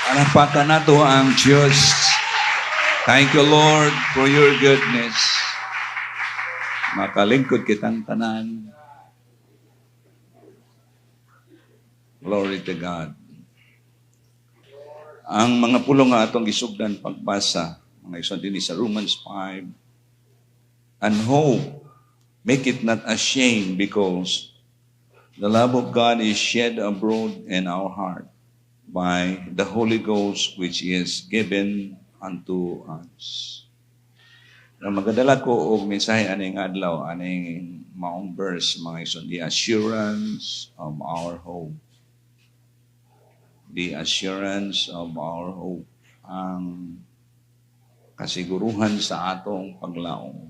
Palakpakan nato ang Diyos. Thank you, Lord, for your goodness. Makalingkod kitang tanan. Glory to God. Ang mga pulong nga atong gisugdan pagbasa, mga igsoon, dinhi sa Romans 5, "And hope make it not ashamed, because the love of God is shed abroad in our heart by the Holy Ghost which is given unto us." Na magadala ko og mensahe aning adlaw, aning maong verse, mga igsoon, the assurance of our hope. The assurance of our hope. Ang kasiguruhan sa atong paglaom.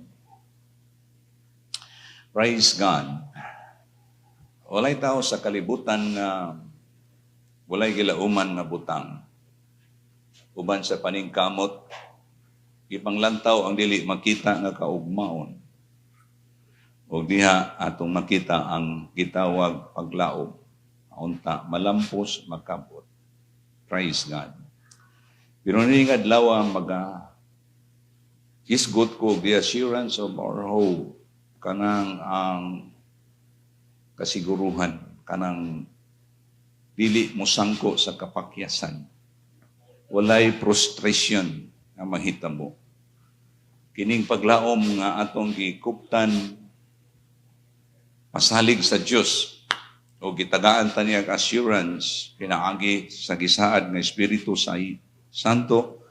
Praise God. Walay tao sa kalibutan nga walay gilauman nga butang. Uban sa paningkamot, ipanglantaw ang dili makita nga kaugmaon. O diha atong makita ang gitawag paglaom. Unta malampos, makabot. Praise God. Pero ning adlaw, maga isgot ko the assurance of our hope, kanang ang kasiguruhan, kanang dili mosangko sa kapakyasan, walay frustration nga mahitabo. Kining paglaom nga atong gikuptan pasalig sa Dios o gitagaan ta niya assurance pinaagi sa gisaad nga Espiritu sa Santo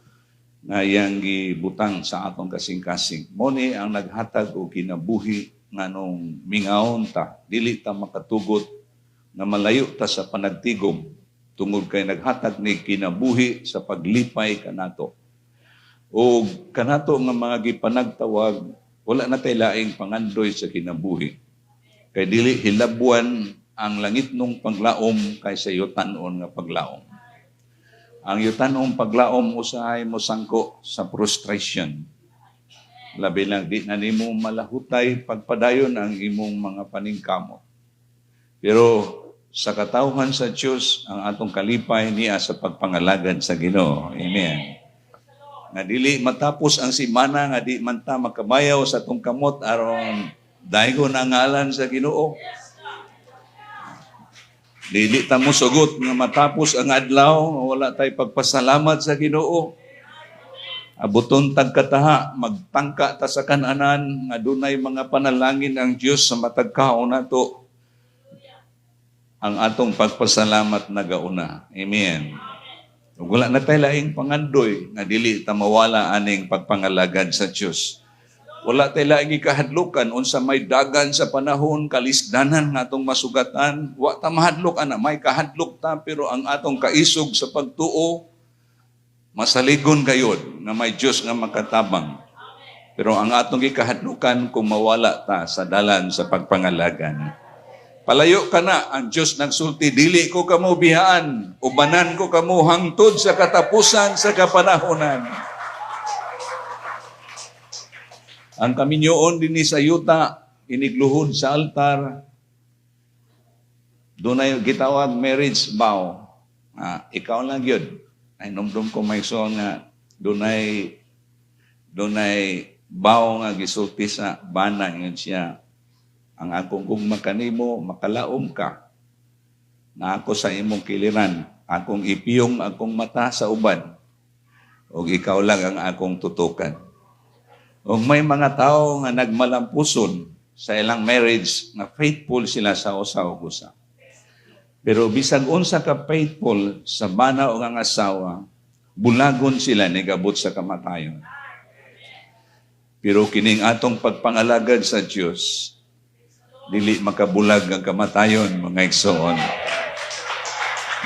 nga iyang gibutang sa atong kasing-kasing. Mao ni ang naghatag og kinabuhi nganong mingawon ta, dili ta makatugot nga malayo ta sa panagtigom tungod kay naghatag ni kinabuhi sa paglipay kanato. O kanato nga mga gipanagtawag, wala na tay laing pangandoy sa kinabuhi. Kay dili hilabwan ang langitnong paglaom kaysa yutanon nga paglaom. Ang yutanong paglaom usahay mosangko sa frustration. Labi lang di na nimo malahutay pagpadayon ang imong mga paningkamot. Pero sa katawhan sa Diyos, ang atong kalipay niya sa pagpangalagad sa Ginoo. Amen. Nga dili matapos ang simana nga di man ta makabayaw sa atong kamot aron daygon ang ngalan sa Ginoo. Dili ta mo sugot nga matapos ang adlaw nga wala tay pagpasalamat sa Ginoo. Abuton tag kataha, magtangka ta sa kananan nga dunay mga panalangin ang Dios sa matag kaon nato. Ang atong pagpasalamat nagauna. Amen. Ug wala na tay laing pangandoy nga dili ta mawala aning pagpangalagad sa Dios. Wala tay laing ikahadlukan unsa may dagan sa panahon, kalisdanan nga atong masugatan. Wa ta mahadlok ana, may kahadlok ta, pero ang atong kaisog sa pagtuo masaligon gayod nga may Dios nga makatabang. Pero ang atong gikahadlukan kung mawala ta sa dalan sa pagpangalagan. Palayo ka na, ang Diyos nagsulti, "Dili ko kamo biyaan, ubanan ko kamo hangtod sa katapusan sa kapanahonan." Ang kaminyoon dinhi sa yuta, inigluhod sa altar, dunay gitawag marriage vow. Ah, ikaw lang yun. Ay, numdum ko may so nga dunay vow nga gisulti sa bana, ingon siya, "Ang akong gugma kanimo, makalaom ka na ako sa imong kiliran, akong ipiyong akong mata sa uban, ug ikaw lang ang akong tutukan." Ug may mga tao nga nagmalampuson sa ilang marriage nga faithful sila sa usa ug usa. Pero bisag unsa ka faithful sa bana o ang asawa, bulagon sila nigabot sa kamatayon. Pero kining atong pagpangalagad sa Dios, dili makabulag ang kamatayon, mga igsoon.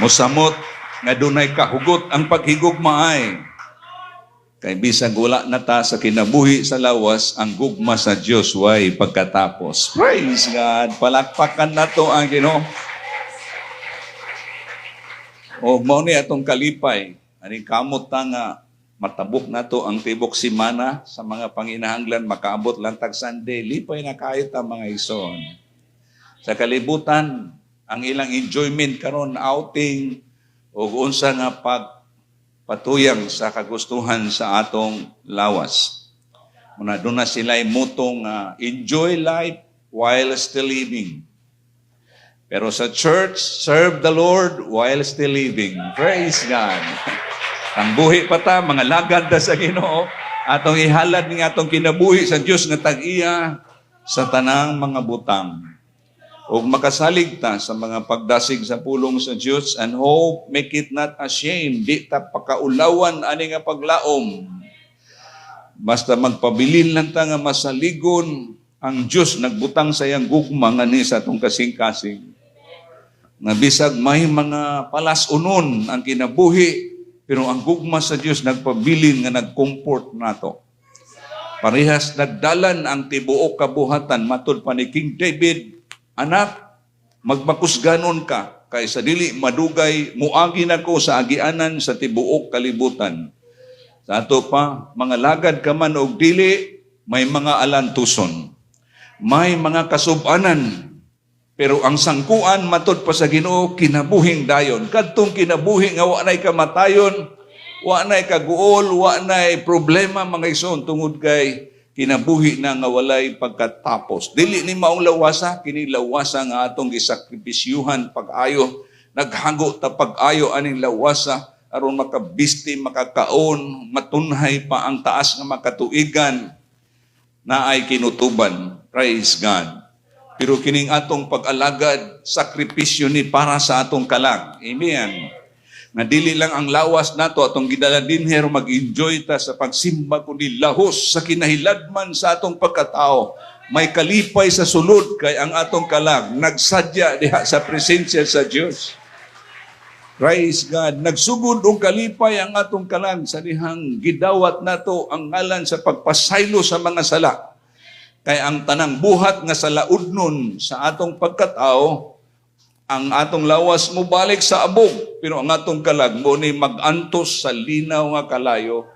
Mosamot nga dunay kahugot ang paghigugmaay. Kay bisag wala na ta sa kinabuhi sa lawas, ang gugma sa Dios way pagkatapos. Praise God! Palakpakan nato ang Ginoo. O mao ni atong kalipay. Ani kamot ta nga matabok nato ang tibok simana sa mga panginahanglan, makaabot lang tag Sunday, lipay na kayo ta, mga igsoon. Sa kalibutan, ang ilang enjoyment karon outing o unsa nga pag patuyang sa kagustuhan sa atong lawas. Muna duna sila motto nga "Enjoy life while still living." Pero sa church, serve the Lord while still living. Praise God. Ang buhi pa ta, mga lagad ta sa Ginoo, atong ihalad ning atong kinabuhi sa Dios nga tag-iya sa tanang mga butang. Ug makasalig ta sa mga pagdasig sa pulong sa Dios, and hope make it not ashamed. Di ta pakaulawan ani nga paglaom. Basta magpabilin lang ta nga masaligon ang Dios nagbutang sa iyang gugma ngani sa atong kasing-kasing. Nga bisag may mga palas-unon ang kinabuhi, pero ang gugma sa Dios nagpabilin nga nag-comfort nato. Parehas nagdalan ang tibuok kabuhatan, matud pa ni King David, "Anak, magmakusganon ka, kay sa dili madugay, muagi na ko sa agianan sa tibuok kalibutan." Sa ato pa, mga lagad ka man og dili, may mga alantuson. May mga kasubanan. Pero ang sangkuan, matod pa sa Ginoo, kinabuhing dayon. Kadtong kinabuhi nga wa nay kamatayon, wa nay kaguol, wa nay problema, mga igsoon, tungod kay kinabuhi na nga walay pagkatapos. Dili ni maong lawasa, kini lawasa nga atong gisakripisyuhan pag-ayo. Naghago ta pag-ayo aning lawasa aron makabisti, makakaon, matunhay pa ang taas nga makatuigan na ay kinutuban. Praise God. Pero kining atong pag-alagad, sakripisyo ni para sa atong kalag. Amen. Nga dili lang ang lawas nato atong gidala dinhi mag-enjoy ta sa pagsimba, kundi lahos sa kinahiladman sa atong pagkatao. May kalipay sa sulod kay ang atong kalag nagsadya diha sa presensya sa Dios. Praise God. Nagsugod og kalipay ang atong kalag sa dihang gidawat nato ang ngalan sa pagpasaylo sa mga sala. Kay ang tanang buhat nga sa laudnon sa atong pagkatao, ang atong lawas mobalik sa abog, pero ang atong kalag mo ni mag-antos sa linaw nga kalayo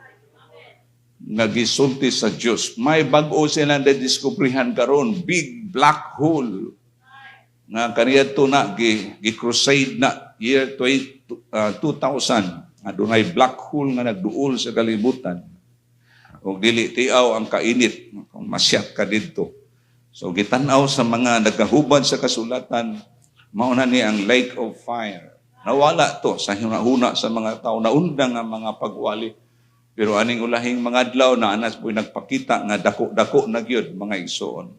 nga gisulti sa Dios. May bag-o sila na diskubrihan karon, big black hole nga kaniadto na gi crusade na year 20, 2000 nga dunay black hole nga nagduol sa kalibutan. Ug dili tiaw ang kainit kung masyat ka didto. So gitan-aw sa mga nagahubad sa kasulatan, mao na ni ang lake of fire. Nawala to sa hunahuna sa mga tao, naundang ang mga pagwali. Pero aning ulahing mga adlaw na anas po'y nagpakita nga dako-dako na gyud, mga igsoon.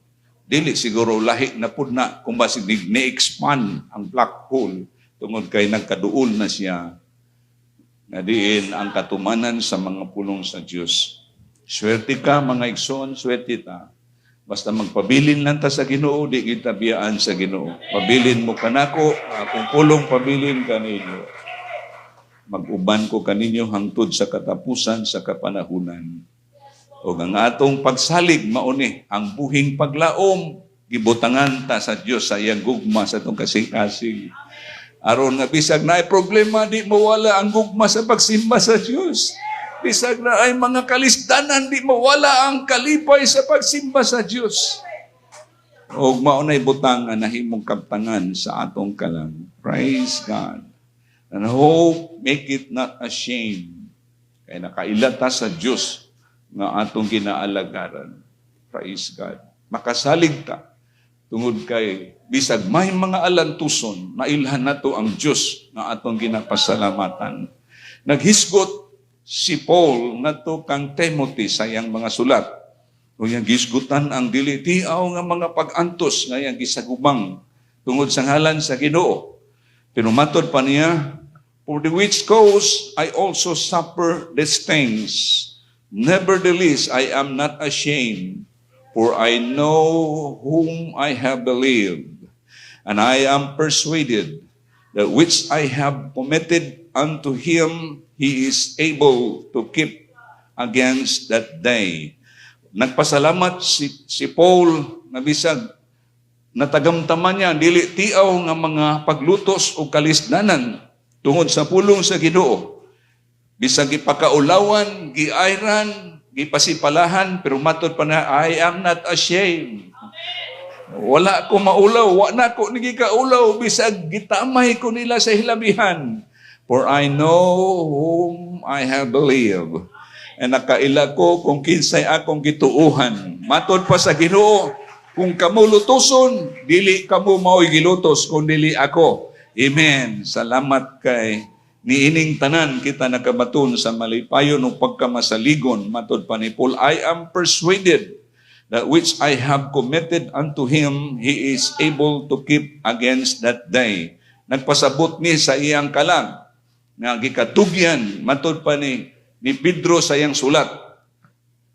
Dili siguro lahi na pud na kung basig ni-expand ang black hole tungod kay nagkaduol na siya nga diin ang katumanan sa mga pulong sa Dios. Swerte ka, mga igsoon, swerte ta. Basta magpabilin lang ta sa Ginoo, di kita biyaan sa Ginoo. Pabilin mo kanako, akong pulong pabilin kaninyo. Mag-uban ko kaninyo hangtod sa katapusan sa kapanahunan. O ang atong pagsalig mauni ang buhing paglaom gibutangan ta sa Dios sa iyang gugma sa atong kasing-kasing. Aron nga bisag naay problema, di mawala ang gugma sa pagsimba sa Dios. Bisag naay mga kalisdanan, di mawala ang kalipay sa pagsimba sa Dios. Og mao nay butang nga nahimong kabtangan sa atong kalag. Praise God. And hope make it not ashamed. Kay nakaila ta sa Dios nga atong ginaalagaran. Praise God. Makasalig ta tungod kay bisag may mga alantuson, nailhan nato ang Dios nga atong ginapasalamatan. Naghisgot si Paul ngadto kang Timothy sa iyang mga sulat. Ug iyang gisgutan ang dili tiaw nga mga pag-antos nga iyang gisagubang tungod sa ngalan sa Ginoo. Pero matod pa niya, "For the which cause I also suffer these things. Nevertheless, I am not ashamed, for I know whom I have believed, and I am persuaded that which I have committed unto him, he is able to keep against that day." Nagpasalamat si Paul nga bisag natagamtaman niya ang dili tiaw nga mga paglutos o kalisdanan tungod sa pulong sa Ginoo. Bisag gipakaulawan, giayran, gipasipalahan, pero matod pa na, "I am not ashamed." Wala ko maulaw, wa na ko nagikaulaw, bisag gitamay ko nila sa hilabihan. For I know whom I have believed. And nakaila ko kung kinsay akong gituuhan. Matod pa sa Ginoo, kung kamo lutuson, dili kamo mao'y gilutos, kung dili ako. Amen. Salamat kay niining tanan kita nakabaton sa malipayon o pagkamasaligon. Matod pa ni Paul, "I am persuaded that which I have committed unto him, he is able to keep against that day." Nagpasabot ni sa iyang kalag nga gikatugyan, matod pa ni Pedro sa iyang sulat,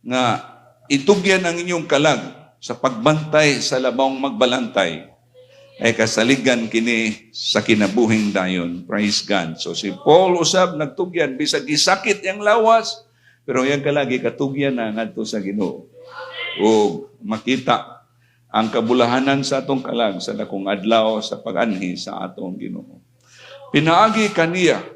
nga itugyan ang inyong kalag sa pagbantay sa labawng magbalantay ay kasaligan kini sa kinabuhing dayon. Praise God. So si Paul usab nagtugyan bisag gisakit yang lawas, pero iyang kalag gikatugyan na ngadto sa Ginoo. O makita ang kabulahanan sa atong kalag sa dakong adlaw sa pag-anhi sa atong Ginoo. Pinaagi kaniya,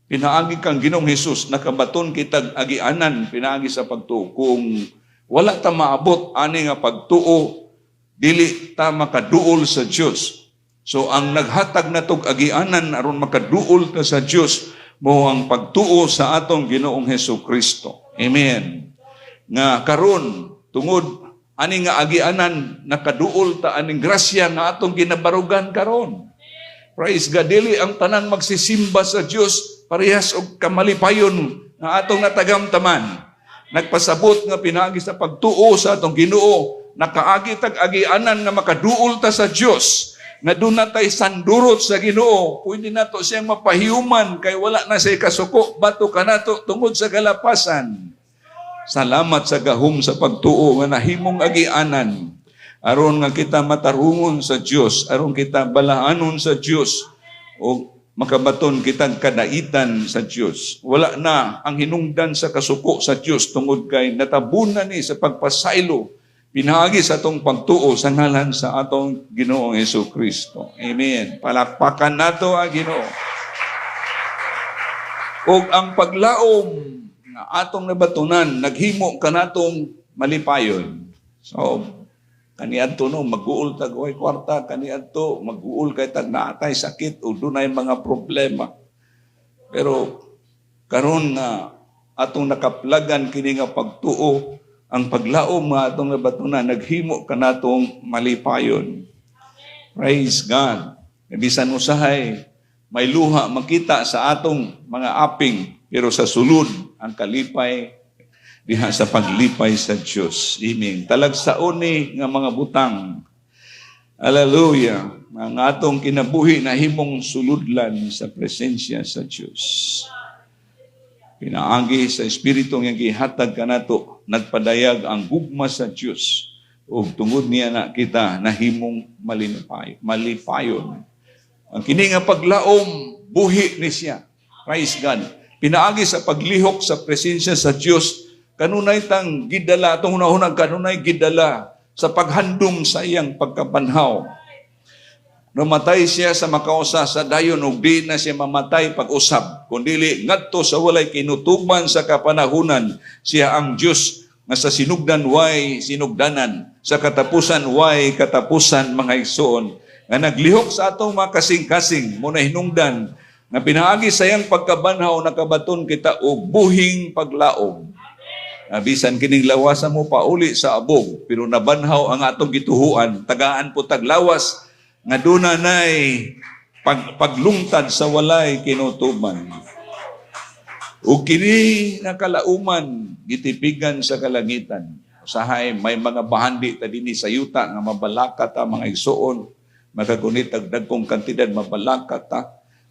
pinaagi kang Ginoong Hesus, nakabaton kitag agianan pinaagi sa pagtuo. Kung wala ta maabot ani nga pagtuo, dili ta makaduol sa Dios. So ang naghatag natog agianan aron makaduol ta sa Dios mao ang pagtuo sa atong Ginoong Hesus Kristo. Amen. Nga karon tungod ani nga agianan, nakaduol ta aning grasya nga atong ginabarugan karon. Praise God. Dili ang tanang magsisimba sa Dios parehas og kamalipayon nga atong natagamtaman. Nagpasabot nga pinaagi sa pagtuo sa atong Ginoo, nakaagi tag agianan nga makaduol ta sa Dios. Nga duna tay sandurot sa Ginoo, pwede nato siyang mapahiuman kay wala na siya kasuko batok kanato tungod sa kalapasan. Salamat sa gahom sa pagtuo nga nahimong agianan aron nga kita matarungon sa Dios, aron kita balaanon sa Dios o makabaton kitang kadaitan sa Dios. Wala na ang hinungdan sa kasuko sa Dios tungod kay natabunan ni sa pagpasaylo pinaagi sa atong pagtuo sa ngalan sa atong Ginoong Hesus Kristo. Amen. Palakpakan nato ang Ginoo. Og ang paglaom nga atong nabatunan naghimo kanatong malipayon. So kaniadto no mag-uol tag way kwarta, kaniadto mag-uol kay tag naatay sakit o dunay mga problema. Pero karon nga atong nakaplagan kini nga pagtuo, ang paglaom nga atong nabatunan naghimo kanatong malipayon. Praise God. Bisan usahay may luha makita sa atong mga aping, pero sa sulod ang kalipay diha sa paglipay sa Dios. Amen. Talagsaon ni nga mga butang. Hallelujah. Ang atong kinabuhi nahimong suludlan sa presensya sa Dios. Pinaagi sa Espiritu nga gihatag kanato, nagpadayag ang gugma sa Dios. Ug tungod niya na kita nahimong malipayon. Ang kini nga paglaom, buhi ni siya. Praise God. Pinaagi sa paglihok sa presensya sa Dios, kanunay tang gidala, atong hunahunang kanunay gidala sa paghandom sa iyang pagkabanhaw. Namatay siya sa makausa sa dayon ug di na siya mamatay pag-usab, kundili ngadto sa walay kinutuban sa kapanahunan. Siya ang Dios nga sa sinugdan way sinugdanan, sa katapusan way katapusan, mga igsoon, nga naglihok sa atong mga kasing-kasing. Mao na hinungdan nga pinaagi sa iyang pagkabanhaw nakabaton kita og buhing paglaom. Bisan kining lawasa mo pauli sa abog, pero nabanhaw ang atong gituhuan, tagaan po taglawas nga duna nay paglungtad sa walay kinutuban. Ug kini nga kalauman gitipigan sa kalangitan. Usahay may mga bahandi ta dinhi sa yuta nga mabalaka ta, mga igsuon, makagunit og dagkong kantidad, mabalaka ta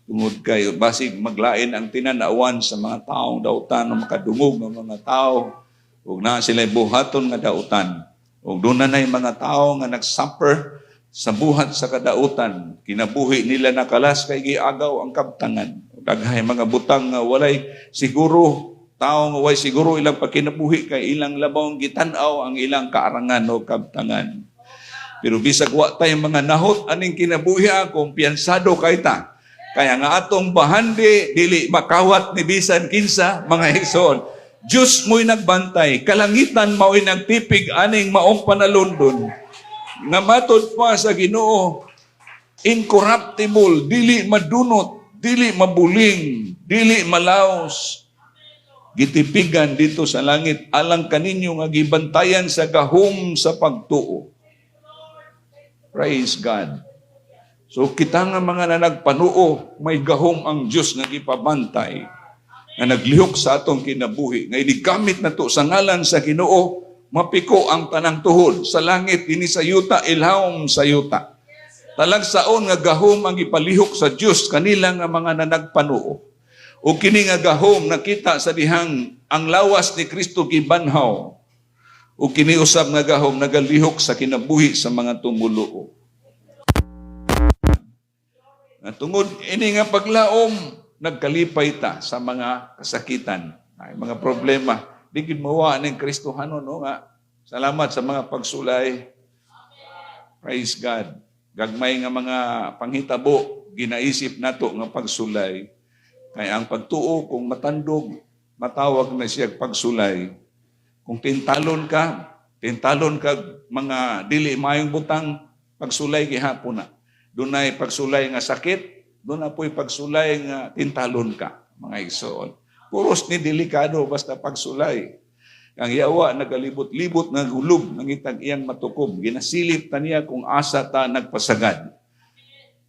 tungod kay basig maglain ang tinanawan sa mga taong dautan o makadungog ng mga tao ug naa sila buhaton nga dautan, ug duna nay mga tao nga nagsuffer sa buhat sa kadautan. Kinabuhi nila nakalas kay giagaw ang kabtangan. Daghay mga butang nga walay siguro, tao nga way siguro ilang pagkinabuhi kay ilang labawng gitan-aw ang ilang kaarangan o kabtangan. Pero bisag wa tay mga nahot aning kinabuhi, kumpiyansado kay ta. Kaya nga atong bahandi dili makawat ni bisan kinsa, mga igsoon. Diyos mo'y nagbantay, kalangitan mao'y nagtipig aning maong panalundon. Nga matod pa sa Ginoo, incorruptible, dili madunot. Dili mabuling, dili malaos. Gitipigan didto sa langit alang kaninyo nga gibantayan sa gahom sa pagtuo. Praise God. So kita nga mga nanagpanuo, may gahom ang Diyos nga gipabantay nga naglihok sa atong kinabuhi. Nga inigamit nato sa ngalan sa Ginoo, mapiko ang tanang tuhod sa langit ini sa yuta, ilawom sa yuta. Talagsaon nga gahom ang gipalihok sa Dios kanila nga mga nanagpanuo. O kini nga gahom nakita sa dihang ang lawas ni Kristo gibanhaw. O kini usab nga gahom nagalihok sa kinabuhi sa mga tumuluo. Nga tungod ini nga paglaom, nagkalipay ta sa mga kasakitan, ay mga problema. Di gid mawa ning Kristohanon, no, nga salamat sa mga pagsulay. Praise God. Gagmay nga mga panghitabo ginaisip nato nga pagsulay. Kay ang pagtuo, kung matandog, matawag na siya pagsulay. Kung tintalon ka, tintalon ka mga dili maayong butang, pagsulay gihapon na. Dunay pagsulay nga sakit, duna po'y pagsulay nga tintalon ka, mga igsoon. Puros ni delikado basta pagsulay. Ang yawa nagalibot-libot nga gulob, nangitag iyang matukob. Ginasilip ta niya kung asa ta nagpasagad.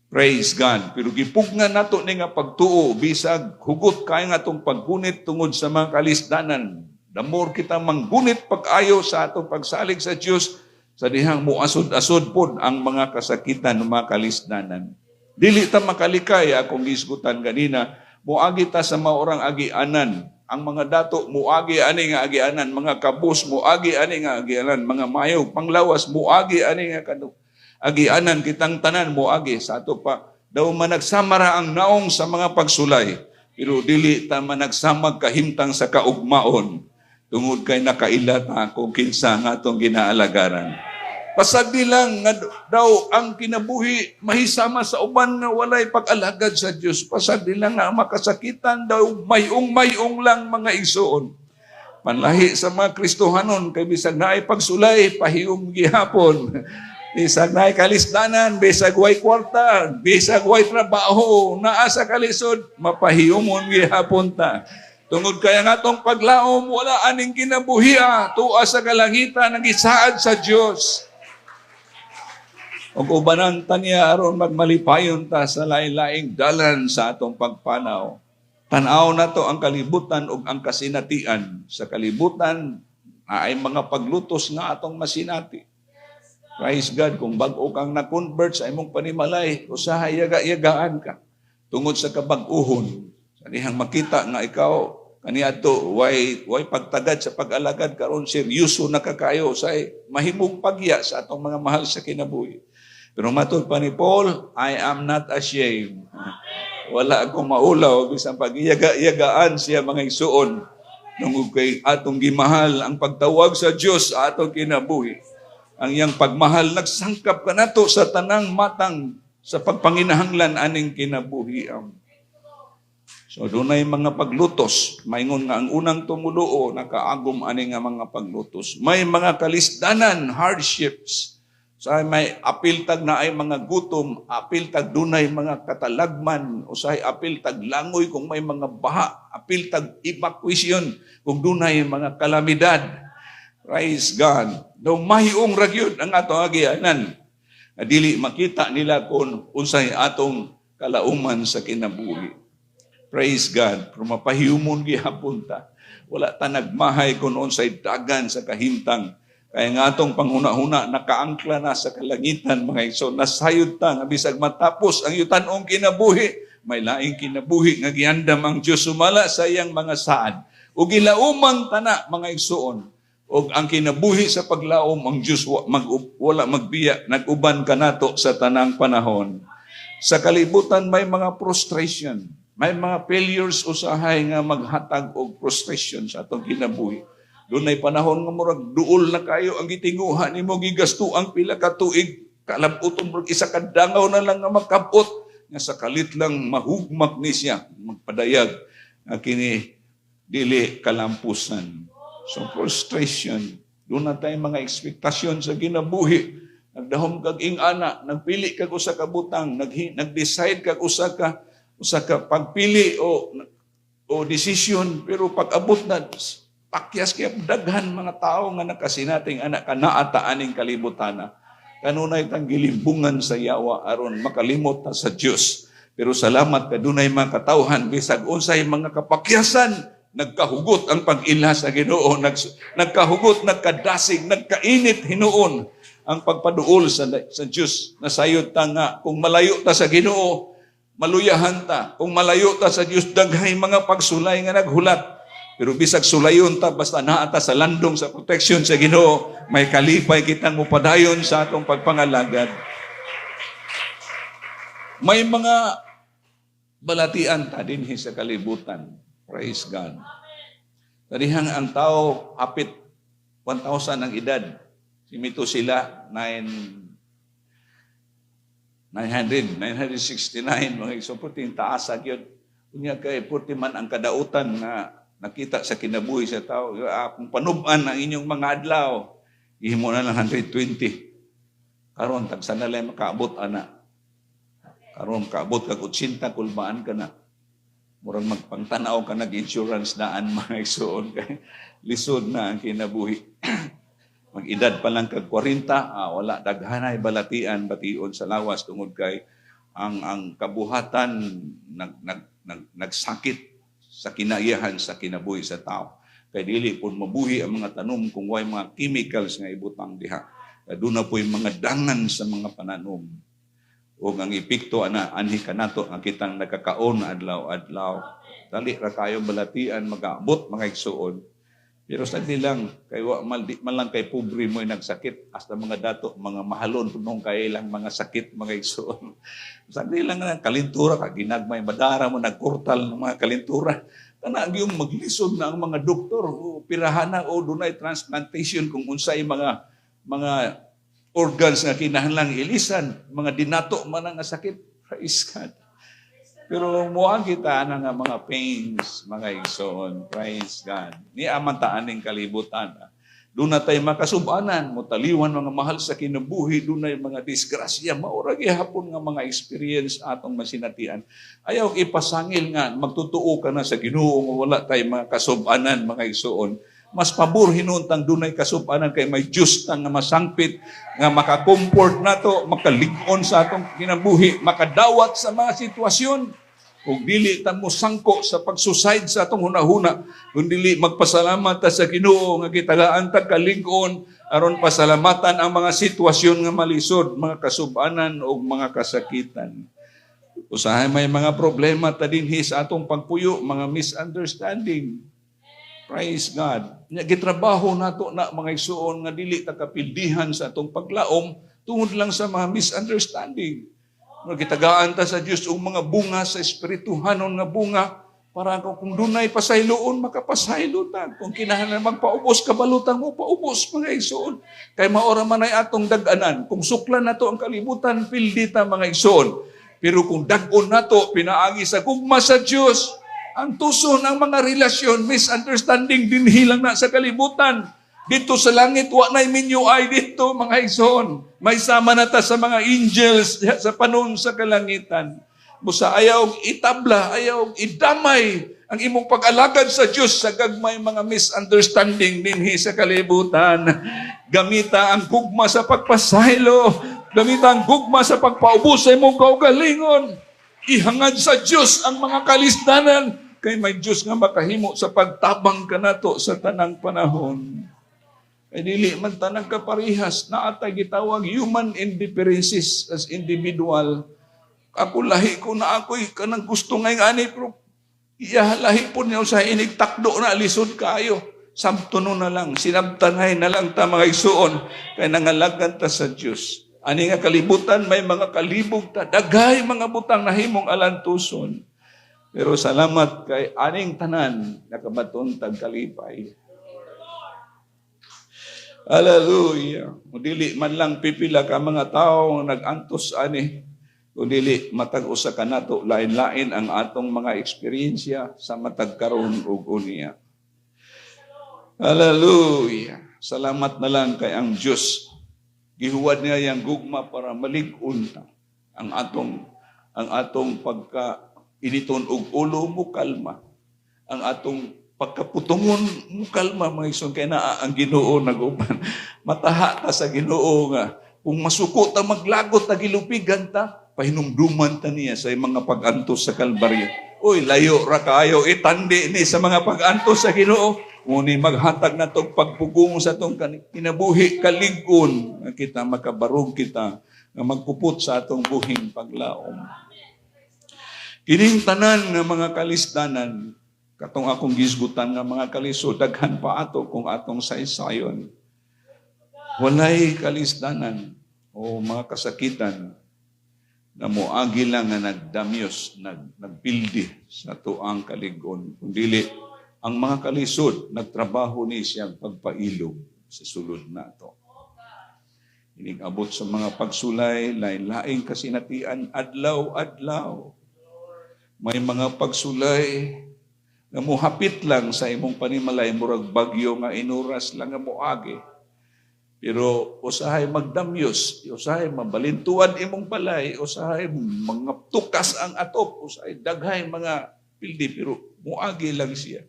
Praise God. Pero gipugnan nato ni nga pagtuo bisag hugot kay nga atong paggunit tungod sa mga kalisdanan. The more kita manggunit pag-ayo sa atong pagsalig sa Dios, sa dihang muasod-asod pod ang mga kasakitan ng mga kalisdanan. Dili ta makalikay, akong gisgutan ganina, muagi ta sa maorang agianan. Ang mga dato muagi ani nga agianan, mga kabus muagi ani nga agianan, mga mayo panglawas muagi ani nga kanu agianan, kitang tanan moagi sa ato pa. Daw managsama ra ang naong sa mga pagsulay, pero dili ta managsamag kahimtang sa kaugmaon tungod kay nakaila ta kung kinsa nga atong ginaalagaran. Pasagdi lang nga daw ang kinabuhi mahisama sa uban nga walay pag-alagad sa Dios. Pasagdi lang nga ang makasakitan daw mayong-mayong lang, mga igsoon. Panlahi sa mga Kristohanon kay bisag naay pagsulay, pahiyom gihapon. Bisag naay kalisdanan, bisag way kwarta, bisag way trabaho, naa sa kalisod, mapahiyomon gihapon ta. Tungod kay ang atong paglaom wala aning kinabuhia, tua sa kalangitan ang gisaad sa Dios. Ug ubanan ta niya aron magmalipayon ta sa lain-laing dalan sa atong pagpanaw. Tan-aw nato ang kalibutan ug ang kasinatian. Sa kalibutan ay mga paglutos nga atong masinati. Praise God, kung bag-o kang na-convert sa imong panimalay, usahay yaga-yagaan ka. Tungod sa kabag-uhon, sa dihang makita nga ikaw kaniadto way pagtagad sa pag-alagad, karon seryoso na kakayo, say mahimong pagya sa atong mga mahal sa kinabuhi. Pero matod pa ni Paul, "I am not ashamed." Wala akong maulaw bisan pag-iyaga-iyagaan siya, mga igsuon. Tungod kay atong gimahal ang pagtawag sa Dios sa atong kinabuhi. Ang iyang pagmahal nagsangkap kanato sa tanang matang sa pagpanginahanglan aning kinabuhi. So dunay mga paglutos, maingon nga ang unang tumuluo nakaagom ani nga mga paglutos. May mga kalisdanan, hardships. Sa may apil tag naay mga gutom, apil tag dunay mga katalagman, usahay apil tag langoy kung may mga baha, apil tag evacuation kung dunay mga kalamidad. Praise God. Daw mahiong ra gyud ang atong agianan. Nga dili makita nila kung unsay atong kalauman sa kinabuhi. Praise God. Pero mapahiyumon gihapon ta. Wala ta nagmahay kung unsay dagan sa kahimtang. Kay nga atong panghuna-huna nakaangkla na sa kalangitan, mga igsoon. Nasayod ta nga bisag matapos ang yutanong kinabuhi, may laing kinabuhi nga giandam ang Dios sumala sa iyang mga saad. Ug gilauman tana, mga igsoon. Og ang kinabuhi sa paglaom, ang Dios wala magbiya, nag-uban kanato sa tanang panahon. Sa kalibutan may mga frustration, may mga failures usahay nga maghatag og frustration sa atong kinabuhi. Dunay panahon nga murag duol na kayo ang gitinguha nimo, gigasto ang pila ka tuig, kalabuton murag isa ka dangaw na lang nga makabot, nga sa kalit lang mahugmak ni siya, magpadayag nga kini dili kalampusan. So frustration, duna tay mga ekspektasyon sa kinabuhi. Nagdahom kag ing-ana, nagpili kag usa ka butang, nag-decide kag usa ka Usa ka pagpili o decision, pero pag abot na pakyas kay daghan mga tao nga nakasinating anak ka naa ta aning kalibutan. Kanunay tang gilimbungan sa yawa aron makalimot ta sa Dios. Pero salamat kay dunay mga katawhan, bisag unsay mga kapakyasan, nagkahugot ang pag-ila sa Ginoo, nagkahugot, nagkadasig, nagkainit hinuon ang pagpaduol sa Dios. Nasayod ta nga kung malayo ta sa Ginoo, maluyahan ta. Kung malayo ta sa Dios, daghay mga pagsulay nga naghulat. Pero bisag sulayon ta, basta naa ta sa landong sa protection sa Ginoo, may kalipay kitang mupadayon sa atong pagpangalagad. May mga balatian ta dinhi sa kalibutan. Praise God. Kadihang ang tao hapit 1,000 ang edad. Si Metusela, 9 900, 969, mga so perting taas gyud. Unya kay perti man ang kadautan nga nakita sa kinabuhi sa tao. Kung panuban ang inyong mga adlaw, gihimo na lang 120. Karon tagsa na lang makaabot ana. Karon kaabot kag 80, kulbaan ka na. Murag magpangtanaw ka nag-insurance daan, mga igsoon, kay lisod na ang kinabuhi. Mag-edad pa lang kag 40, wala, daghanay balatian bation sa lawas tungod kay ang kabuhatan nag, nag, nag, nagsakit sa kinaiyahan sa kinabuhi sa tao. Kay dili pud mabuhi ang mga tanom kung way mga chemicals nga ibutang diha. Kay doon na po'y mga dangan sa mga pananom. O ang epekto ana anhi kanato ang kitang nagkakaon adlaw-adlaw. Dali ra kayo balatian mag-abot, mga igsuon. Pero sa lang kay wa mal, di man lang kay pobre mo'y nagsakit, hasta mga dato, mga mahalon punong kay ilang mga sakit, mga igsuon. Sa lang nga kalintura ka ginagmay, madara mo nagkurtal ng mga kalintura. Kana yung maglisod na ang mga doktor o pirahan na o dunay transplantation kung unsay mga organs nga kinahanglang ilisan, mga dinato man ang sakit. Praise God. Pero muang kita ana nga mga pains, mga igsoon. Praise God. Ni aman ta aning kalibutan. Doon na tayo makasubanan, mutaliwan mga mahal sa kinabuhi, doon na mga disgrasya, maura gihapon nga mga experience atong masinatian. Ayaw ipasangil nga magtutuo ka na sa Ginoo nga wala tayo mga kasubanan, mga igsoon. Mas pabor hinuon tang dunay kasubanan kay may Diyos tang nga masangpit, nga makakomfort nato, makalig-on sa atong kinabuhi, makadawat sa mga sitwasyon. Kung dili ta mo sangko sa pag-suicide sa atong hunahuna, kung dili magpasalamat ta sa Ginoo nga gitagaan ta kalig-on aron pasalamatan ang mga sitwasyon nga malisod, mga kasubanan o mga kasakitan. Usahay may mga problema ta dinhi sa atong pagpuyo, mga misunderstanding. Praise God. Nya gitrabaho nato na, mga igsuon, nga dili ta kapildihan sa atong paglaom tungod lang sa mga misunderstanding. No, gitagaan ta sa Dios og mga bunga sa espirituhanon nga bunga para kung dunay pasayloon, makapasaylo ta. Kung kinahanglan magpaubos, kabalutan mo paubos, mga igsoon. Kay maora man ay atong dag-anan. Kung suklan nato ang kalibutan, pildi ta, mga igsoon. Pero kung dag-on nato pinaagi sa gugma sa Dios, ang tuson ang mga relasyon, misunderstanding dinhi lang na sa kalibutan. Dito sa langit, wa na'y minyo ay dito, mga igsoon. May sama na ta sa mga angels sa panon sa kalangitan. Busa ayaw itabla, ayaw idamay ang imong pag-alagad sa Diyos sa gagmay mga misunderstanding dinhi sa kalibutan. Gamita ang gugma sa pagpasaylo. Gamita ang gugma sa pagpaubos sa imong kaugalingon. Ihangad sa Diyos ang mga kalisdanan kay may Diyos nga makahimo sa pagtabang kanato sa tanang panahon. Kay dili man tanang kaparehas, naa tay gitawag human indifferences as individual. Ako lahi ko na ako'y kanang gusto ngay ani, pero iya lahi po niya sa inig takdo na lisod kayo. Sabto na lang, sinabtanay na lang ta, mga igsuon, kay nangalagan ta sa Dios. Ani nga kalibutan may mga kalibog ta, daghay mga butang nahimong alantuson. Pero salamat kay aning tanan nakabaton tag kalipay. Hallelujah. Dili man lang pipila ka mga tao nga nag-antos ani, kundi matag usa ka nato, lain-lain ang atong mga eksperyensya sa matag karon ug unya. Hallelujah. Salamat na lang kay ang Dios gihuwad niya yang gugma para malig-on ta ang atong pagka Initon og ulo, mo kalma. Ang atong pagkaputungon mo kalma, mga igsoon, kay naa ang Ginoo nag-uban. Mataha ta sa Ginoo nga kung masuko ta, maglagot ta, gilupigan ta, pahinumduman ta niya sa mga pag-antos sa Kalbaryo. Uy, layo ra kaayo itandi ni sa mga pag-antos sa Ginoo. Ngunit maghatag na tong pagpugong sa atong kinabuhi, kalig-on nga kita makabarog kita nga magpupot sa atong buhing paglaom. Kining tanan nga mga kalisdanan, katong akong gisgutan nga mga kalisod, daghan pa ato kung atong saysayon. Walay kalisdanan o mga kasakitan na moagi lang nga nagdamyos, nagpildi sa atuang kalig-on. Kundili, ang mga kalisod, nagtrabaho ni siyang pagpailog sa sulod nato. Inig-abot sa mga pagsulay, lain-laing kasinatian, adlaw-adlaw. May mga pagsulay nga muhapit lang sa imong panimalay, murag bagyo nga inuras lang nga moagi. Pero usahay magdamyos, usahay mabalintuan imong balay, usahay mga tukas ang atop, usahay daghay mga pildi, pero muagi lang siya.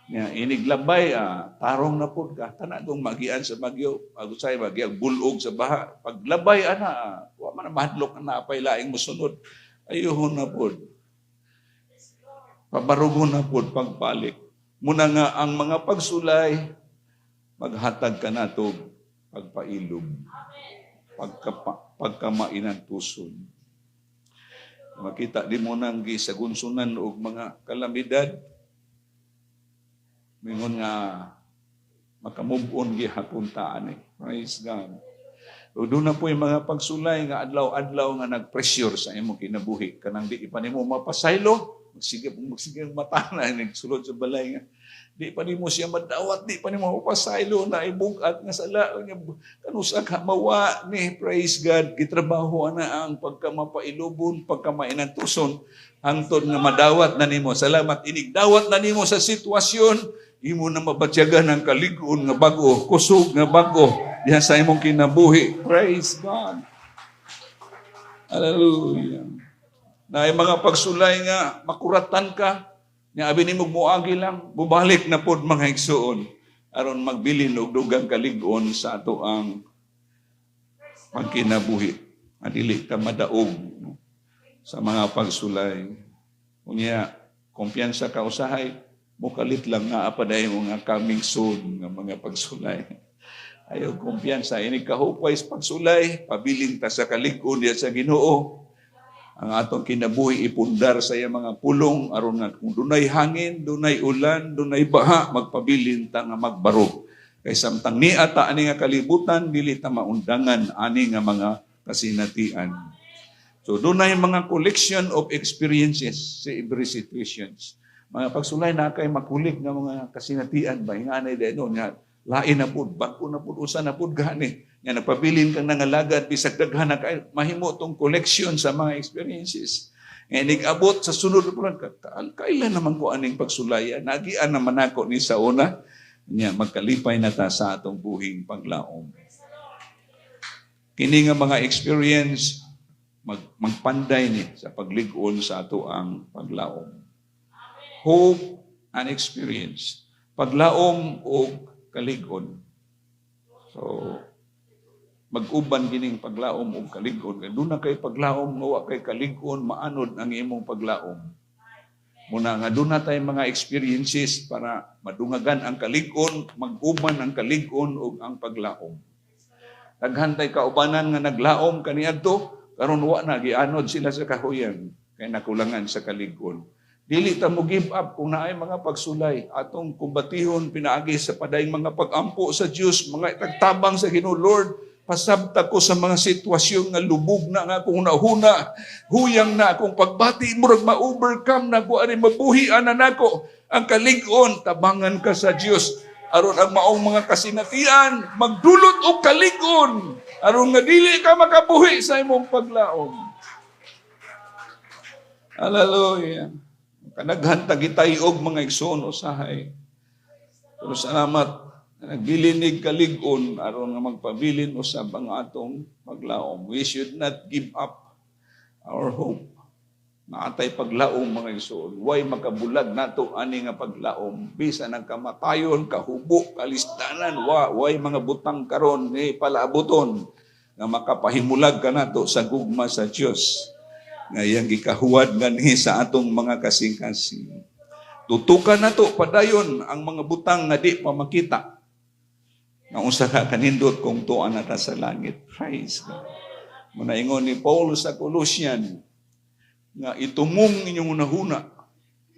Nga iniglabay, tarong na pud ka, tanagong magian sa bagyo, usahay magiang bulog sa baha. Paglabay ana, wa man na mahadlok na apay laing mosunod. Ayuhon na pud. Pabarugon na pud pagbalik. Muna nga ang mga pagsulay, maghatag ka na to pagpailog, pagkamainantuson. Makita di mo nang gisagunsunan og mga kalamidad, mingon nga makamove on gihapon ta ani. Praise God. O doon na po yung mga pagsulay nga adlaw-adlaw nga nag-pressure sa imong kinabuhi. Kanang di pa nimo mapasaylo, magsige magsige ang mata na nagsulod sa balay nga di pa nimo siya madawat, di pa nimo mapasaylo na ibugat nga sala nya kanusa ka mawa ni. Praise God, gitrabaho na ang pagkamapailubon, pagkamainantuson, hangtod nga madawat na nimo. Salamat, inigdawat na nimo sa sitwasyon, imo na mabatyagan ang kalig-on nga bag-o, kusog nga bag-o diha sa imong kinabuhi. Praise God. Hallelujah. Na ay mga pagsulay nga makuratan ka, nga abi nimo muagi lang, bubalik na pod, mga igsuon, aron magbilin og dugang kalig-on sa ato ang pagkinabuhi. Adili ka madaog, no, sa mga pagsulay. Unya, kumpiyansa ka usahay, mukalit lang nga apaday mo nga coming soon nga mga pagsulay. Ayaw kumpiyansa, ini kahupay sa pagsulay, pabilin ta sa kalig-on diya sa Ginoo. Ang atong kinabuhi ipundar sa iyang mga pulong aron nga kung dunay hangin, dunay ulan, dunay baha, magpabilin ta nga magbarog. Kay samtang niata ta ani nga kalibutan, dili ta maundangan ani nga mga kasinatian. So dunay mga collection of experiences sa every situations. Mga pagsulay na kay makulik nga mga kasinatian ba nga anay no nga lain na pud, bag-o na pud, usa na pud gani nga nagpabilin kang nangalagad bisag daghan na kay mahimo tong collection sa mga experiences. Nga inig-abot sa sunod po lang, kailan naman ko aning pagsulaya? Nagian naman ako ni sa una. Nya, magkalipay na ta sa atong buhing paglaom. Kini nga mga experience, magpanday ni sa paglig-on sa ato ang paglaom. Hope and experience. Paglaom o kalig-on. So, mag-uban gining paglaom og kalig-on. Kay duna kay paglaom nga wa kay kalig-on, maanod ang imong paglaom. Muna nga duna tay mga experiences para madungagan ang kalig-on, mag-uban ang kalig-on ug ang paglaom. Daghan tay kaubanan nga naglaom kaniadto, karon wa na, gianod sila sa kahuyan kay nakulangan sa kalig-on. Dili ta mo give up kung naay mga pagsulay. Atong kumbatihon pinaagi sa padayong mga pag-ampo sa Dios, mga tagtabang sa Ginoo. Lord, pasabta ko sa mga sitwasyon nga lubog na nga akong nahuna, huyang na akong pagbati, murag ma-overcome na ko ani, mabuhi ana nako ang kalig-on, tabangan ka sa Dios aron ang maong mga kasinatian magdulot og kalig-on aron nga dili ka makabuhi sa imong paglaom. Hallelujah. Kanaghan ta gitay-og, mga igsoon, usahay. Pero salamat, nagbilinig kalig-on aron nga magpabilin usab ang atong paglaom. We should not give up our hope. Naa tay paglaom, mga igsoon. Way makabulag nato ani nga paglaom. Bisan ang kamatayon, kahubo, kalisdanan, way mga butang karon ni palaabuton nga makapahimulag kanato sa gugma sa Dios nga iyang gikahuwad nganhi sa atong mga kasing-kasing. Tutukan nato padayon ang mga butang nga di pa makita. Nga unsa ka kanindot kung tuan na ta sa langit. Praise God. Mao na ingon ni Paul sa Colossian nga itumong inyong hunahuna.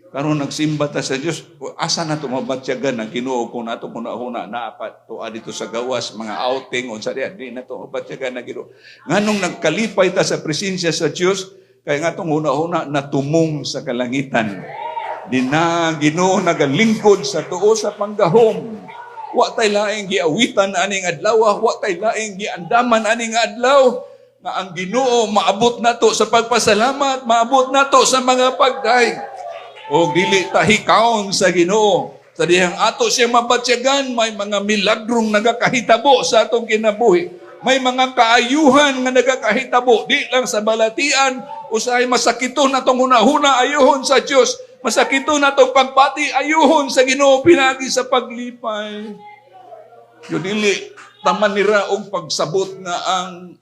Karon nagsimba ta sa Dios, asa na to mabatyagan ang Ginoo kung nato hunahuna naa pa tuwa dito sa gawas, mga outing unsa diya, di na to mabatyagan ang Ginoo. Nganong nagkalipay ta sa presensya sa Dios? Kay nga atong hunahuna natumong sa kalangitan. Di na ang Ginoo nagalingkod sa tuo sa panggahom. Wa tay laing giawitan aning adlaw, wa tay laing giandaman aning adlaw nga ang Ginoo maabot nato sa pagpasalamat, maabot nato sa mga pagdaig. O dili ta hikaon sa Ginoo. Sa dihang ato siya mabatyagan, may mga milagrong nagakahitabo sa atong kinabuhi. May mga kaayuhan nga nagakahitabo, di lang sa balatian, usahay masakiton atong hunahuna, ayuhon sa Dios. Masakiton atong pagpati, ayuhon sa Ginoo pinagi sa paglipay. Yo dili taman nira og pagsabot nga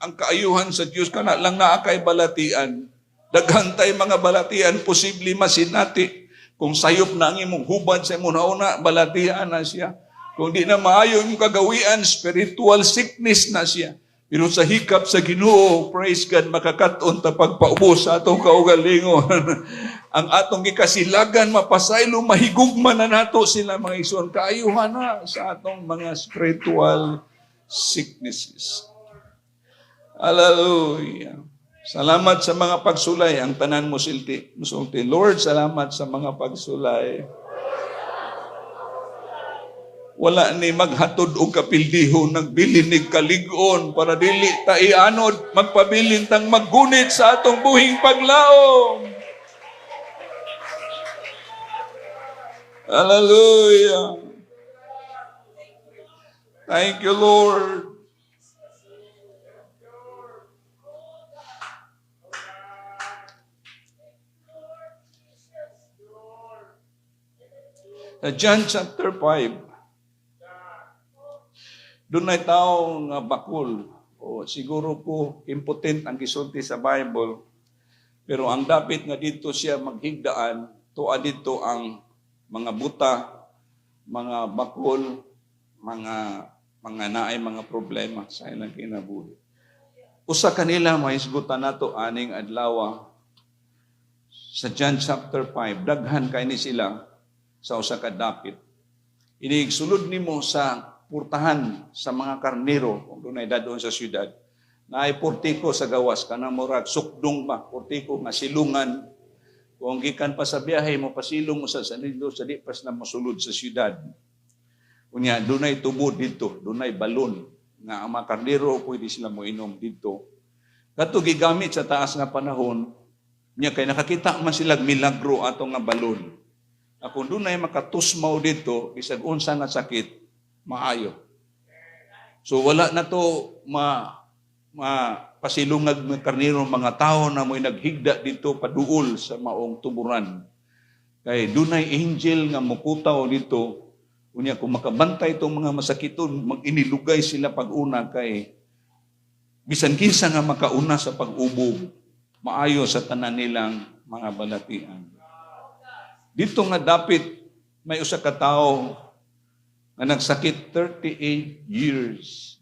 ang kaayuhan sa Dios kana lang naa kay balatian. Daghan tay mga balatian, posible masinati. Kung sayop na ang imong hubad sa imong nauna, balatian na siya. Kung di na maayo imong kagawian, spiritual sickness na siya. Pero sa hikap sa Ginoo, praise God, makakat-on ta pagpaubos sa atong kaugalingon. Ang atong gikasilagan mapasaylo, mahigugma na nato sila, mga igsoon. Kaayuhan na sa atong mga spiritual sicknesses. Hallelujah. Salamat sa mga pagsulay. Ang tanan mo silti. Musulti. "Lord, salamat sa mga pagsulay. Wala ni maghatod og kapildiho, nagbilin nig kalig-on para dili ta ianod, magpabilin tang maggunit sa atong buhing paglaom." Hallelujah. Thank you, Lord. Sa John chapter 5, dunay tao nga bakul o siguro ko impotent ang gisulti sa Bible, pero ang dapit nga dito siya maghigdaan, tuwa dito ang mga buta, mga bakul, mga naay mga problema sa ilang kinabuhi. Usa kanila mahisgutan nato aning adlaw sa John chapter 5. Daghan kay ni sila sa usa ka dapit. Inig sulod nimo sa purtahan sa mga karnero, kung dunay dadon sa syudad, naay portiko sa gawas, kanang murag sukdong ba, portiko nga silungan. Kung gikan pa sa biyahe mo, pasilong mo sa dito sa di pas na mosulod sa syudad. Unya, dunay tubod dito, dunay balon nga ang mga karnero pwede sila moinom dito. Kato gigamit sa taas nga panahon niya kay nakakita man sila milagro ato nga balon. Kung dunay makatusmaw dito, bisag unsa nga sakit, maayo. So wala na to ma ma pasilungag ng karnero, mga tao na mo'y naghigda dito paduol sa maong tuburan. Kay dunay angel nga mukutaw dito. Unya kung makabantay itong mga masakiton, mag-inilugay sila pag-una kay bisan kinsa nga makauna sa pag-ubog, maayo sa tanan nilang mga balatian. Dito nga dapit may usa ka tawo nga nagsakit 38 years.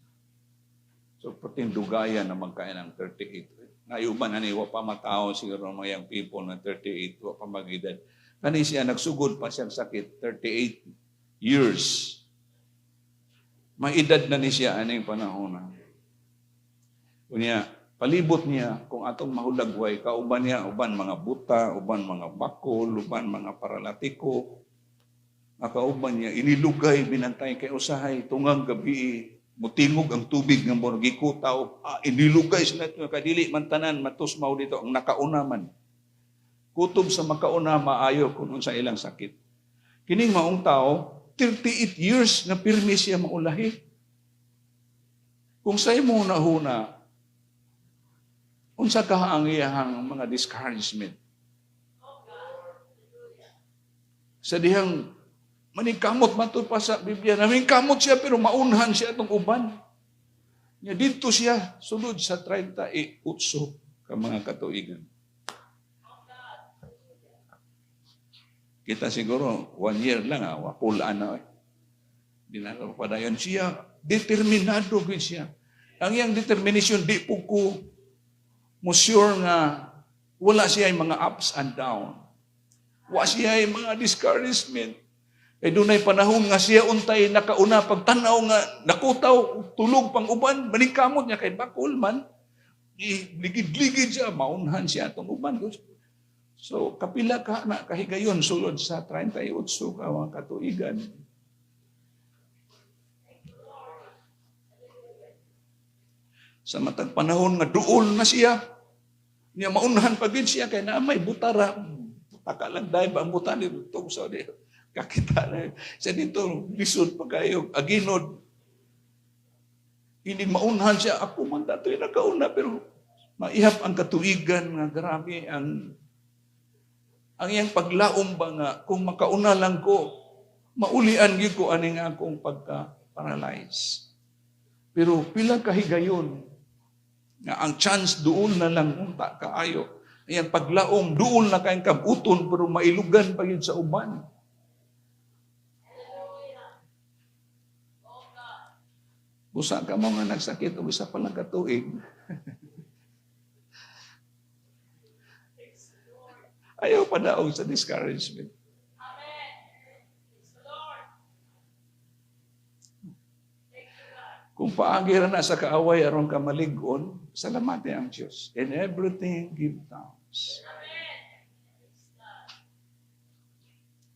So perting dugayan na magkain ng 38. Nayuban na ni wa pa matao siguro mga young people na 38, wa pa mag-edad. Kani siya nagsugod pa siyang sakit 38 years. May edad na ni siya aning panahon na. Unya, palibot niya, kung atong mahulagway, kauban niya, uban mga buta, uban mga bakol, uban mga paralatiko. Kauban niya, inilugay, binantay kay usahay, tungang gabi, mutingog ang tubig ng murag gikutaw, inilugay sila ito, kay dili man tanan, matusmaw dito, ang nakauna man. Kutob sa makauna, maayo kung sa ilang sakit. Kining maong tao, 38 years na pirmi siya maulahi. Kung sa imo nahuna, unsa ka ang iyahang mga discouragement? Sa dihang maningkamot, matud pa sa Biblia, namingkamot siya pero maunhan siya atong uban. Nya didto siya sulod sa 38 ka mga katuigan. Kita siguro, one year lang, wapulaan na. Eh. Di na padayon siya. Determinado gyud siya. Ang iyang determination, di po ko mo sure nga wala siya yung mga ups and down. Wa siya yung mga discouragement. Kay dunay panahon nga siya untay nakauna, pagtanaw nga nakutaw, tulog pang uban, maningkamot niya kay bakol man. Ligid-ligid siya, maunhan siya atong uban. So, kapila ka na kahigayon sulod sa 38 ka mga katuigan. Sa matag panahon nga duol na siya, niya maunhan pa gid siya kay na may butara. Butaka lang dahil ba ang buta ni tug sa di kakita na siya dito, lisod pa kayo aginod. Hindi maunhan siya, ako man dato'y nakauna, pero maihap ang katuigan nga grabe ang iyang paglaom ba nga kung makauna lang ko, maulian gyud ko aning akong pagka-paralyze. Pero pila kahigayon nga ang chance duol na lang unta kaayo. Iyang paglaom duol na kayong kabuton pero mailugan pa gyud sa uban. Busa ka mo nga nagsakit og isa pa lang ka tuig. Ayaw pa daog sa discouragement. Kung paagi ra na sa kaaway aron ka malig-on, salamati ang Diyos. In everything, give thanks.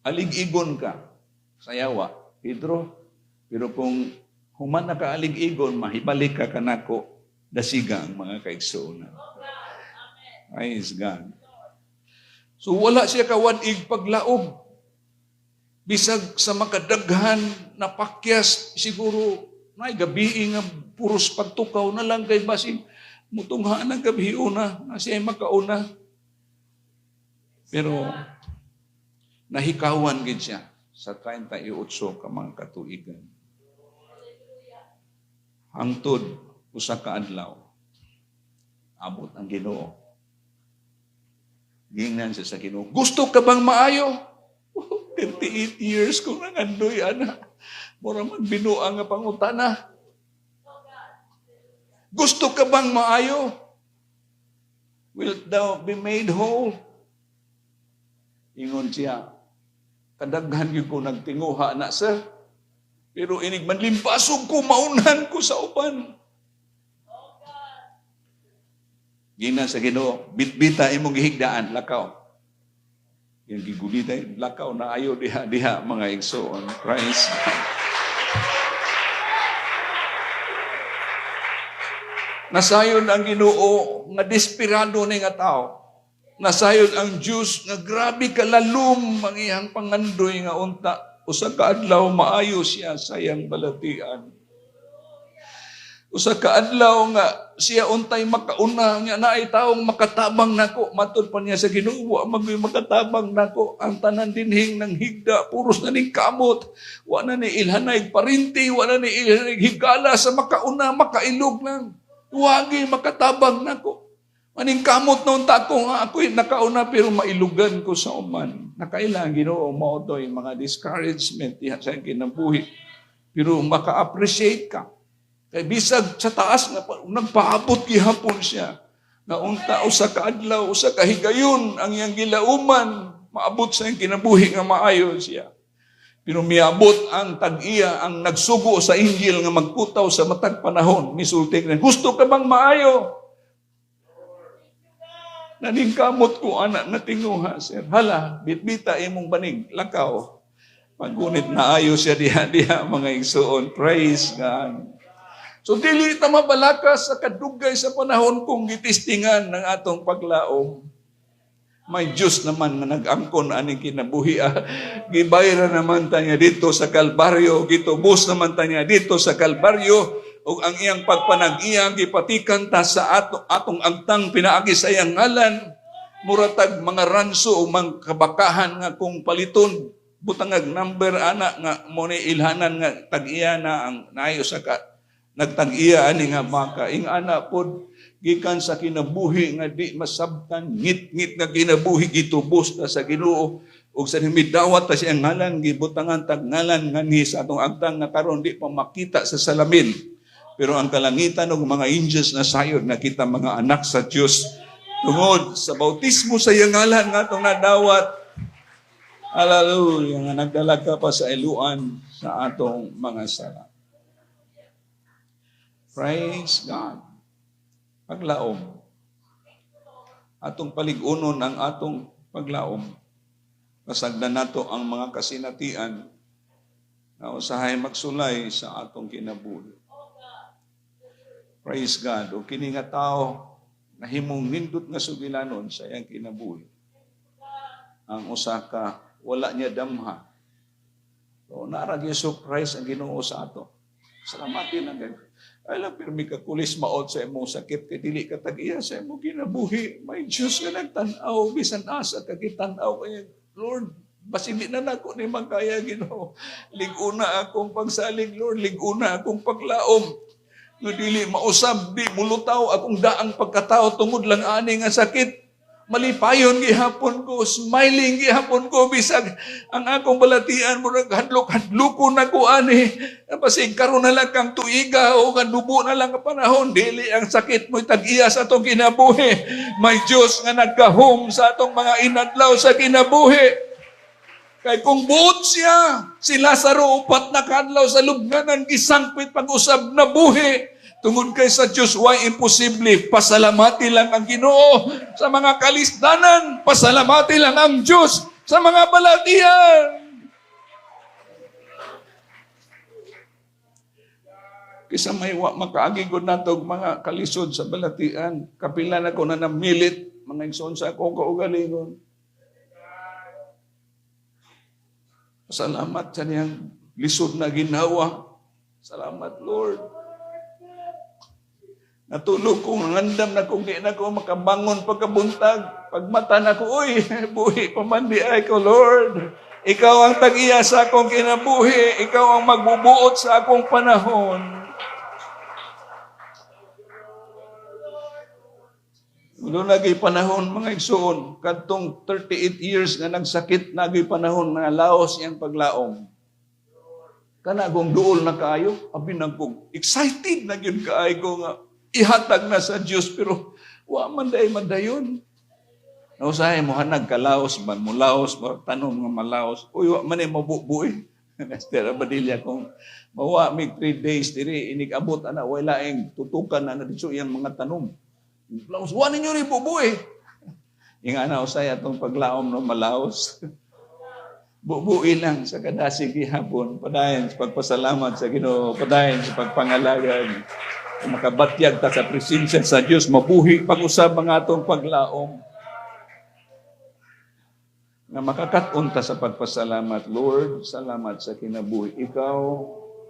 Alig-igon ka sa yawa, Pedro. Pero kung human na ka alig-igon, mahibalik ka kanako, dasiga ang mga kaigsuonan. Praise God. So wala siya kawan-ig paglaom. Bisag sa makadaghan na pakyas, siguro, may gabi nga puros pagtukaw na lang kay basig mutunghaan ang gabi una, na siya ay makauna. Pero nahikawan gid siya sa 38 ka mga katuigan. Hangtod usa ka adlaw, abot ang Ginoo. Gingnan siya sa Ginoo, gusto ka bang maayo? 38 years kong nangandoy, ana. Mura magbinuang nga pangutana. Gusto ka bang maayo? Wilt thou be made whole? Ingon siya, kadaghan gyud ko nagtinguha na, sir. Pero inig manlimpasog ko, maunhan ko sa uban. Gina sa Ginoo, bitbita imong gihigdaan, lakaw. Yung gigulita, lakaw na ayo diha diha mga igsoon. Praise God. Nasayon ang Ginoo nga desperado ni nga tao. Nasayon ang Diyos nga grabe kalalom ang iyang pangandoy nga unta usa ka adlaw maayo siya sa iyang balatian. Usa ka adlaw nga siya untay makauna nga naay taong makatabang nako, matud pa niya sa Ginoo, wa man makatabang nako, ang tanan dinhing nang higda puros na ning kamot, wa na ni ilhanay parinti, wa na ni ilhanay higala sa makauna makailog lang, wagi makatabang nako. Maning kamot noon ta ko nga ako'y nakauna pero mailugan ko sa uman. Nakaila ang Ginoo mao to'y mga discouragement diha sa kinabuhi. Pero maka-appreciate ka. Kay bisag sa taas nga nagpaabot gihapon siya. Nga unta usa ka adlaw, usa ka higayon ang iyang gilauman, maabot sa iyang kinabuhi nga maayo siya. Pero miabot ang tag-iya, ang nagsugo sa inggil nga magkutaw sa matag panahon. Misulti na, gusto ka bang maayo? Naningkamot ko, anak, natinguha, sir. Hala, bitbita imong banig, lakaw. Paggunit na ayo siya diha-diha, mga igsuon. Praise God. So, dili ta mabalaka sa kadugay sa panahon kung gitistingan ng atong paglaom. May Diyos naman nga nag-angkon aning kinabuhi. Gibayra naman ta niya dito sa Kalbaryo, gitubos naman ta niya dito sa Kalbaryo, ug ang iyang pagpanag-iya gipatikan ta sa atong agtang pinaagi sa iyang ngalan. Muratag mga ranso o mga kabakahan nga kung paliton, Butangag number ana nga mo ni ilhanan nga tag-iya na ang nayo sa ka nagtag-iya ani nga baka. Ing ana pod gikan sa kinabuhi nga di masabtan, ngit-ngit nga kinabuhi, gitubos ta sa Ginoo ug sa midawat ta siyang ngalan, gibutangan tag ngalan nganhi sa atong agtang nga karon di pa makita sa salamin. Pero ang kalangitan ug mga angels na sayod na kita mga anak sa Dios tungod sa bautismo sa iyang ngalan nga atong nadawat. Hallelujah, nga nagdala ka pa sa iluan sa atong mga sala. Praise God. Paglaom. Atong palig-unon ang atong paglaom. Pasagdan nato ang mga kasinatian na usahay magsulay sa atong kinabuhi. Praise God. O kini nga tao nahimong nindot nga sugilanon sa iyang kinabuhi. Ang usa ka wala niya damha. So, naa ra surprise ang Ginoo sa ato. Salamatin lang kayo. Ay lang, pirmi ka kulis maot sa imong sakit kay dili ka tag-iya sa imong kinabuhi. May Diyos nga nagtan-aw bisan asa ka gitan-aw kay Lord. Basin di na nako ni makaya, Ginoo. Lig-una akong pagsalig, Lord, lig-una akong paglaom. Nga dili mausab, di mulutaw akong daang pagkatao tungod lang ani nga sakit. Malipayon gihapon ko, smiling gihapon ko, bisag ang akong balatian murag hadlok-hadloko na ko ani. Basig karon na lang kang tuiga o kanubo na lang ang panahon, dili ang sakit mo'y tag-iya sa atong kinabuhi. May Diyos nga nagkahom sa atong mga inadlaw sa kinabuhi. Kay kung buot siya, si Lazaro 4 na kaadlaw sa lubnganan, gisangpit pag-usab na buhi. Tungod kay sa Diyos, way imposible? Pasalamati lang ang Ginoo sa mga kalisdanan. Pasalamati lang ang Diyos sa mga balatian. Kisa may wa makaagi gud nato og mga kalisod sa balatian. Kapila na ko na namilit mga igsoon sa akong kaugalingon. Salamat sa niyang lisod na ginawa. Salamat, Lord. Natulog ko, ngandam na kung di na ko makabangon pagkabuntag. Pagmata na ko, uy, buhi pa man di ay ko, Lord. Ikaw ang tag-iya sa akong kinabuhi. Ikaw ang magbubuot sa akong panahon. Doon naging panahon, mga igsoon, kadtong 38 years nga nagsakit, naging panahon nga laos iyang paglaom. Kana kong duol na kaayo, abi na kong excited na gyud kaayo ko nga ihatag na sa Dios, pero wa man day madayon. Nausahay mo hanag kalaos man mulaos, tanom nga malaos. Uy, wa man ay mabubuy. Esther Abadilla kung mawa mig 3 days diri inig abot ana way laing tutukan na didto iyang mga tanom. Laos wa ninyo ni bubuy. Inga na usay atong paglaom no malaos. Bubuhi lang sa kadasig gihapon, padayon sa pagpasalamat sa Ginoo, padayon sa pagpangalagad. Makabatyag ta sa presensya sa Dios, mabuhi pag-usab ang atong paglaom. Nga makakat-on ta sa pagpasalamat, Lord, salamat sa kinabuhi. Ikaw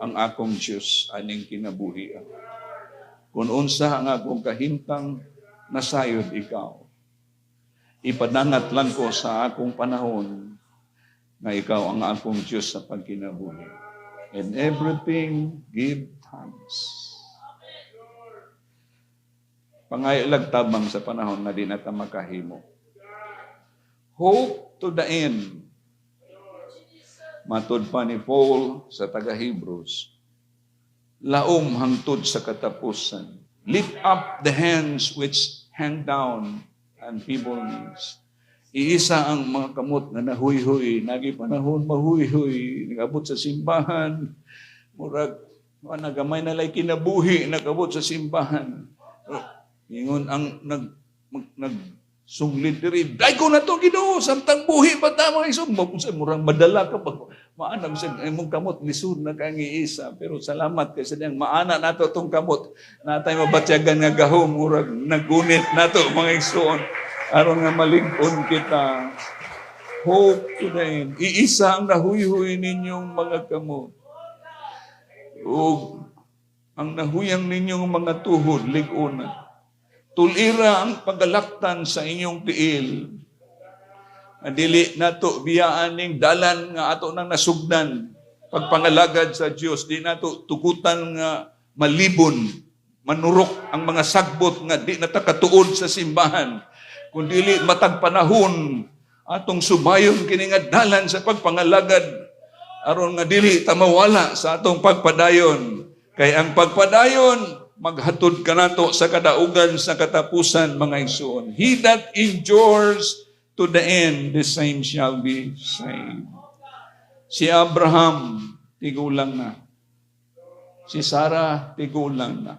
ang akong Dios aning kinabuhi. Kung unsa ang akong kahimtang, nasayod ikaw. Ipadangat lang ko sa akong panahon na ikaw ang akong Diyos sa pagkinabuhi. And everything, give thanks. Pangayo lag tabang sa panahon na di na ta makahimo. Hope to the end. Matud pa ni Paul sa taga-Hebrews, laom hangtod sa katapusan. Lift up the hands which hang down and feeble knees. Iisa ang mga kamot nga nahuyhuy, nagi panahon mahuyhuy, nagabot sa simbahan, murag nagamay na lay kinabuhi, nagabot sa simbahan. Ingon ang nag sunglid diri, day ko na to Ginoo, samtang buhi pa ta mga isog, murang madala ka pa. Maanam sa imong kamot, lisod na kang iisa. Pero salamat kay sa diyang maana nato tong kamot, natay mabatyagan nga gahom, murag nagunit nato mga igsoon. Aron nga malig-on kita. Hope to the end. Iisa ang nahuyhuy ninyong mga kamot. Ug ang nahuyang ninyong mga tuhod, lig-ona. Tulira ang pagalaktan sa inyong tiil. Nga dili nato biyaan ning dalan nga ato nang nasugdan pagpangalagad sa Dios. Di nato tugutan nga malibon, manurok ang mga sagbot nga di na ta katuod sa simbahan. Kung dili matag panahon atong subayon kini nga dalan sa pagpangalagad aron nga dili ta mawala sa atong pagpadayon. Kay ang pagpadayon maghatod kanato sa kadaugan sa katapusan, mga igsoon. He that endures to the end, the same shall be saved. Si Abraham, tigulang na. Si Sarah, tigulang na.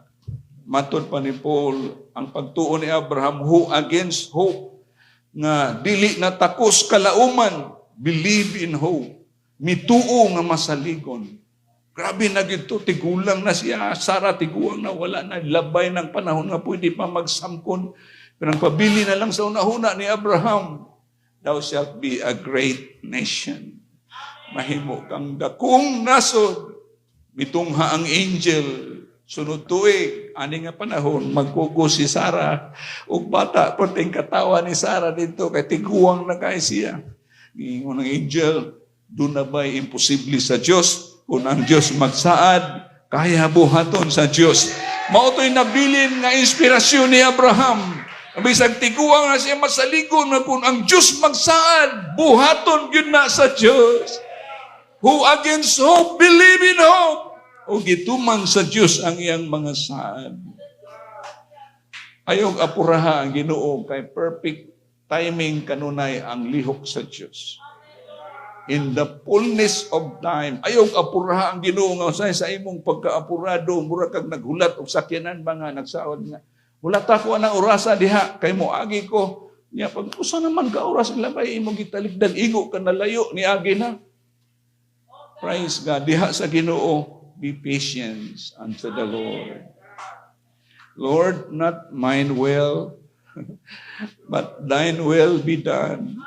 Matod pa ni Paul, ang pagtuo ni Abraham, who against hope, nga dili na takos kalauman, believe in hope. Mituo nga masaligon. Grabe na gito, tigulang na siya. Sarah, tigulang na, wala na. Labay ng panahon nga pwede pa magsamkon. Pero ang pabili na lang sa una-una ni Abraham, "Thou shalt be a great nation." Mahimo kang dakong nasod. Mitungha ang angel. Sunod tuig, ani nga panahon, magkugo si Sarah. Ug bata, perting katawa ni Sarah dito, kay tiguang na kay siya. Giingon ng angel, "Duna ba'y imposible sa Diyos? Kung ang Diyos magsaad, kaya buhaton sa Diyos." Mao to'y nabilin nga inspirasyon ni Abraham. Bisag tiguang na siya, masaligon na kung ang Diyos magsaad, buhaton gyud na sa Diyos. Who against hope, believe in hope. O gituman sa Diyos ang iyang mga saad. Ayaw apuraha ang Ginoo kay perfect timing kanunay ang lihok sa Diyos. In the fullness of time. Ayaw apuraha ang Ginoo nga usahay sa imong pagkaapurado, mura kag naghulat og sakyanan ba nga nagsaod nga. "Hulat ako anang orasa diha kay moagi ko." Nya pag usa naman ka oras labay imong gitalikdan, igo ka na layo niagi na. Praise God. Diha sa Ginoo, be patient unto the Lord. "Lord, not mine will, but thine will be done."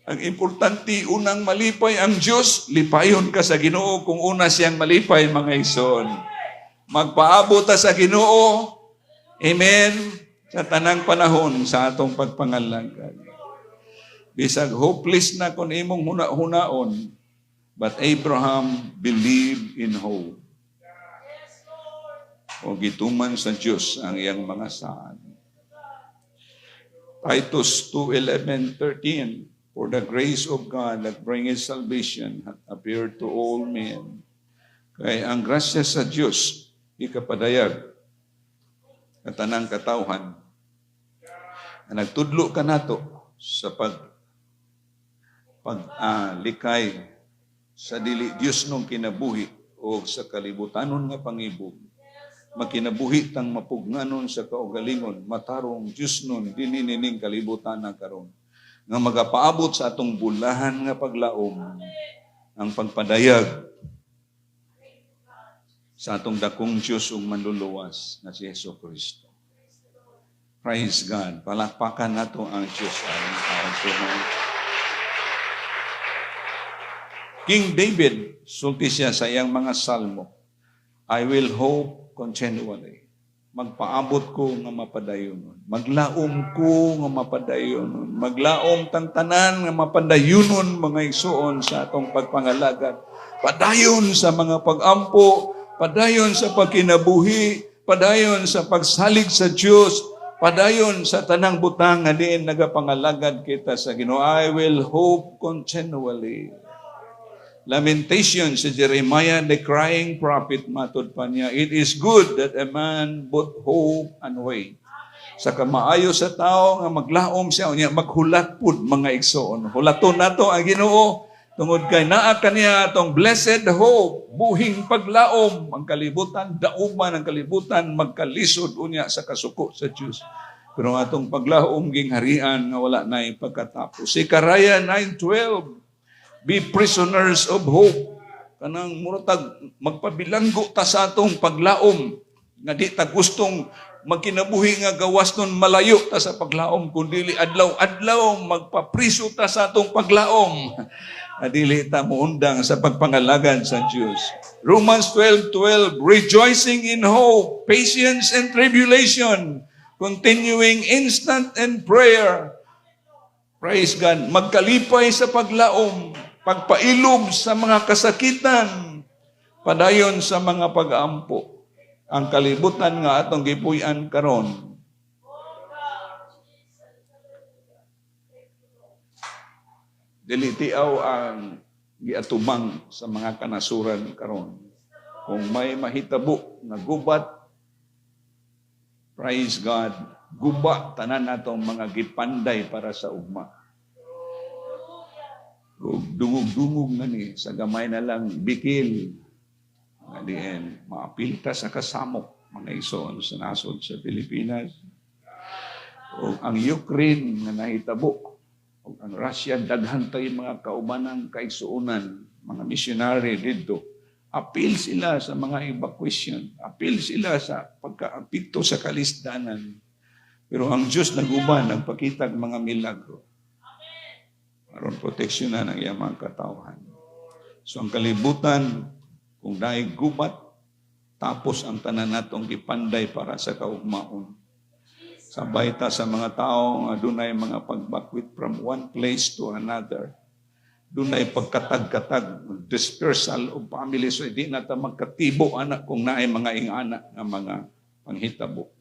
Ang importante, unang malipay ang Diyos, lipayon ka sa Ginoo kung una siyang malipay, mga igsoon. Magpaabot ta sa Ginoo, amen, sa tanang panahon sa atong pagpangalagad. Bisag hopeless na kung imong huna-hunaon, but Abraham believed in hope. O gituman sa Diyos ang iyang mga saad. Titus 2:11, 13, "For the grace of God that bringeth salvation hath appeared to all men." Kay ang grasya sa Diyos, ikapadayag katanang katawhan, na nagtudlo kanato sa pag pag likay sa dili Dios nung kinabuhi o sa kalibutanon nga pangibog, makinabuhi tang mapugnganon sa kaugalingon, matarong, Dios nun dinhi nining kalibutan na karon, nga magapaabot sa atong bulahan nga paglaom, ang pagpadayag sa atong dakong Diyos ug manluluwas na si Jesu Kristo. Praise God. Palakpakan nato ang Diyos aring kaugtuhan. King David, sulti siya sa iyang mga salmo, "I will hope continually." Magpaabot ko nga mapadayonon. Maglaom ko nga mapadayonon. Maglaom tang tanan nga mapadayonon, mga igsuon, sa atong pagpangalagad. Padayon sa mga pagampo, padayon sa pagkinabuhi, padayon sa pagsalig sa Dios, padayon sa tanang butang nga diin nagapangalagad kita sa Ginoo. I will hope continually. Lamentation si Jeremiah, the crying prophet, matod pa niya, "It is good that a man both hope and wait." Sa kamaayo sa tao nga maglaom siya, unya maghulat pud, mga igsoon. Hulaton nato ang Ginoo tungod kay naa kaniya atong blessed hope, buhing paglaom. Ang kalibutan, dauman ang kalibutan, magkalisod unya sa kasuko sa Dios. Pero ang atong paglaom gingharian nga wala na pagkatapos. Zechariah 9:12, "Be prisoners of hope." Kanang muratag magpabilanggo ta sa atong paglaom nga di ta gustong magkinabuhi nga gawas nun malayo ta sa paglaom, kundi adlaw-adlaw magpapriso ta sa atong paglaom nga dili ta muundang sa pagpangalagad sa Dios. Romans 12:12, "Rejoicing in hope, patience in tribulation, continuing instant in prayer." Praise God. Magkalipay sa paglaom, pagpailob sa mga kasakitan, padayon sa mga pag-ampo. Ang kalibutan nga atong gipuy-an karon, dili tiaw ang giatubang sa mga kanasuran karon. Kung may mahitabo nga gubat, praise God, guba tanan natong mga gipanday para sa ugma. Ug dungog-dungog na ni sa gamay na lang bikil nga diin maapil ta sa kasamok, mga igsoon, sa nasod sa Pilipinas. Ug ang Ukraine nga nahitabo ug ang Russia, daghan tay mga kaubanang kaigsuonan, mga missionary didto. Apil sila sa mga evacuation, apil sila sa pagkaapekto sa kalisdanan. Pero ang Diyos naguban, nagpakita og mga milagro aron proteksyonan ang iyang mga katawhan. So ang kalibutan, kung naay gubat, tapos ang tanan natong gipanday para sa kaugmaon. Sabay ta sa mga tao nga dunay mga pagbakwit from one place to another. Dunay pagkatag-katag, dispersal of family. So di na ta magkatibo ana kung naay mga ingana nga mga panghitabo.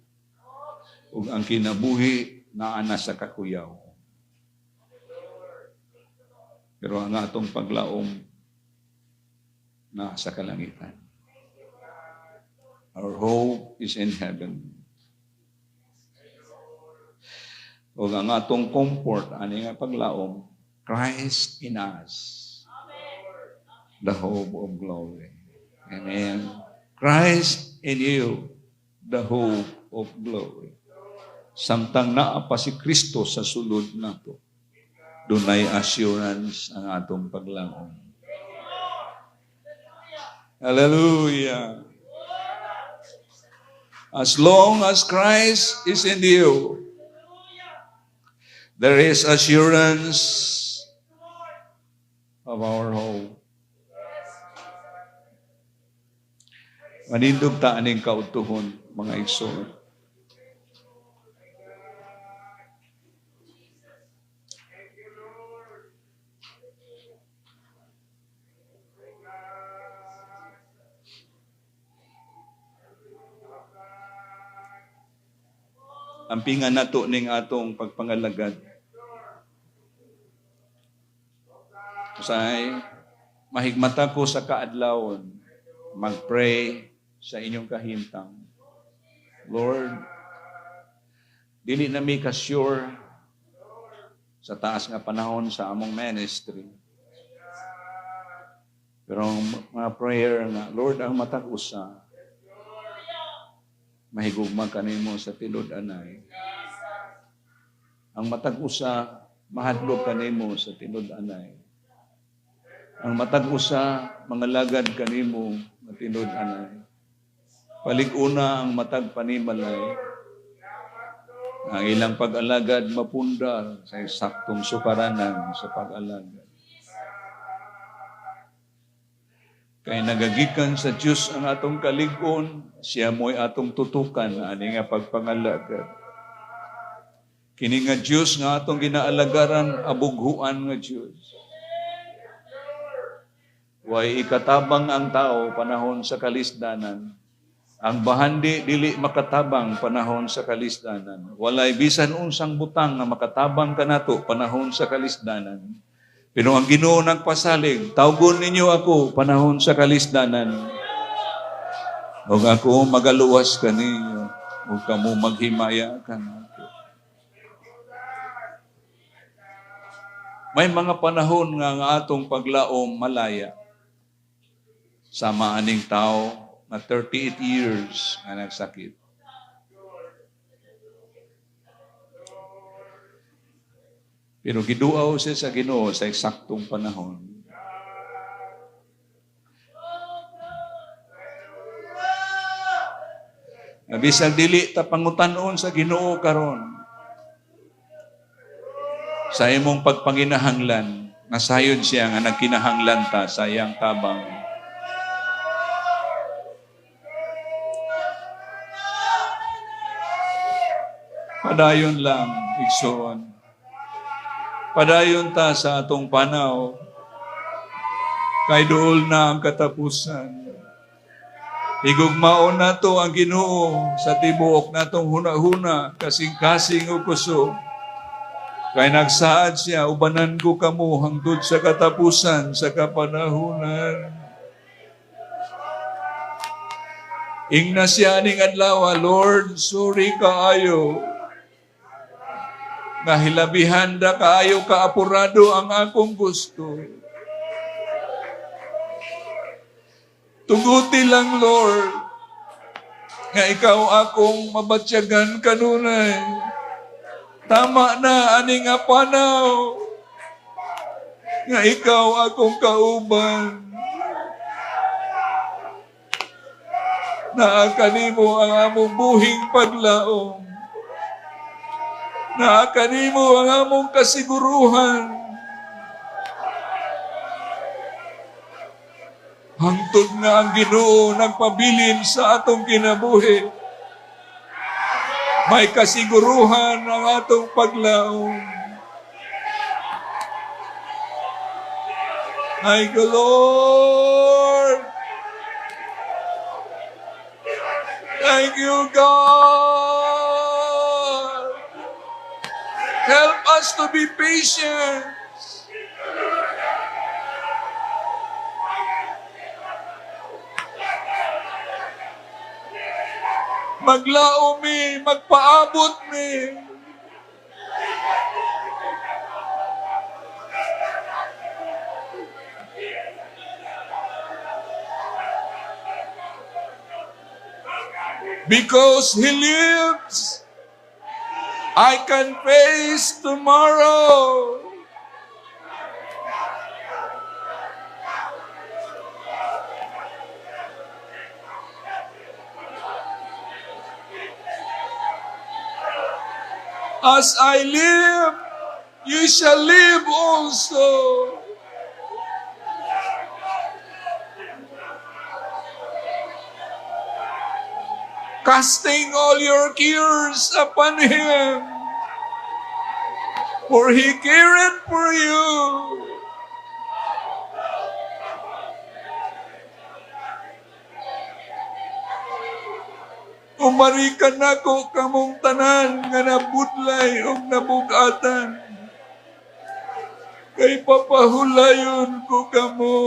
Ug ang kinabuhi naa na sa kakuyaw. Pero ang atong paglaom naa sa kalangitan. Our hope is in heaven. Ug ang atong comfort ani nga paglaom, Christ in us, the hope of glory. Amen. Christ in you, the hope of glory. Samtang naa pa si Kristo sa sulod nato, dunay assurance ang atong paglaom. Hallelujah. As long as Christ is in you, there is assurance of our hope. Manindog ta aning kautuhon, mga igsoon. Ampingan nato ning atong pagpangalagad. Usay, mahigmata ko sa kaadlawon, mag-pray sa inyong kahimtang. Lord, dili na mi ka-sure sa taas nga panahon sa among ministry. Pero ang mga prayer nga, Lord, ang matag usa, mahigugma kanimo sa tinud-anay. Ang matag usa, mahadlok kanimo sa tinud-anay. Ang matag usa, mangalagad kanimo sa tinud-anay. Palig-una ang matag panimalay. Ang ilang pag-alagad mapundar sa eksaktong sukaranan sa pag-alagad. Kay nagagikan sa Diyos ang atong kalig-on, siya mo'y atong tutukan ani nga pagpangalagad. Kini nga Diyos nga atong ginaalagaran, abughuan nga Diyos. Way ikatabang ang tao panahon sa kalisdanan. Ang bahandi dili makatabang panahon sa kalisdanan. Walay bisan unsang butang nga makatabang kanato panahon sa kalisdanan. Pero ang Ginoo nagpasalig, tawgon ninyo ako panahon sa kalisdanan. Ug ako magaluwas kaninyo, ug kamo maghimaya kanako. May mga panahon nga ang atong paglaom malaya. Sama aning tao nga 38 years nga nagsakit. Pero giduaw siya sa Ginoo sa eksaktong panahon. Bisag dili ta pangutan-on sa Ginoo karon. Sa imong pagpanginahanglan, nasayod siya nga nagkinahanglan ta sa iyang tabang. Padayon lang, igsoon. Padayon ta sa atong panaw, kay duol na ang katapusan. Higugmaon nato ang Ginoo sa tibuok natong huna-huna, kasing-kasing ug kusog. Kay nagsaad siya, "Ubanan ko kamo hangtod sa katapusan sa kapanahunan." Ingna siya aning adlaw, "Lord, sorry kaayo. Nga hilabihan da kaayo kaapurado ang akong gusto. Tuguti lang, Lord, nga ikaw akong mabatyagan kanunay. Tama na ani nga panaw, nga ikaw akong kauban. Naa kanimo ang among buhing paglaom. Naa kanimo ang among kasiguruhan. Hangtod nga ang Ginoo nagpabilin sa atong kinabuhi, may kasiguruhan ang atong paglaom." Thank you, Lord. Thank you, God. Help us to be patient. Maglao mi, magpaabot mi. Because He lives, I can face tomorrow. As I live, you shall live also. Casting all your cares upon Him, for He careth for you. Umarikan nako kamong tanan nga nabudlay og nabugatan. Kay papahulayon ko kamo.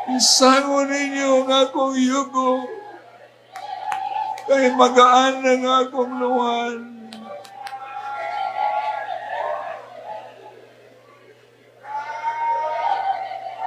Isango ninyo ang akong yugo. Kay magaan ang akong luwan.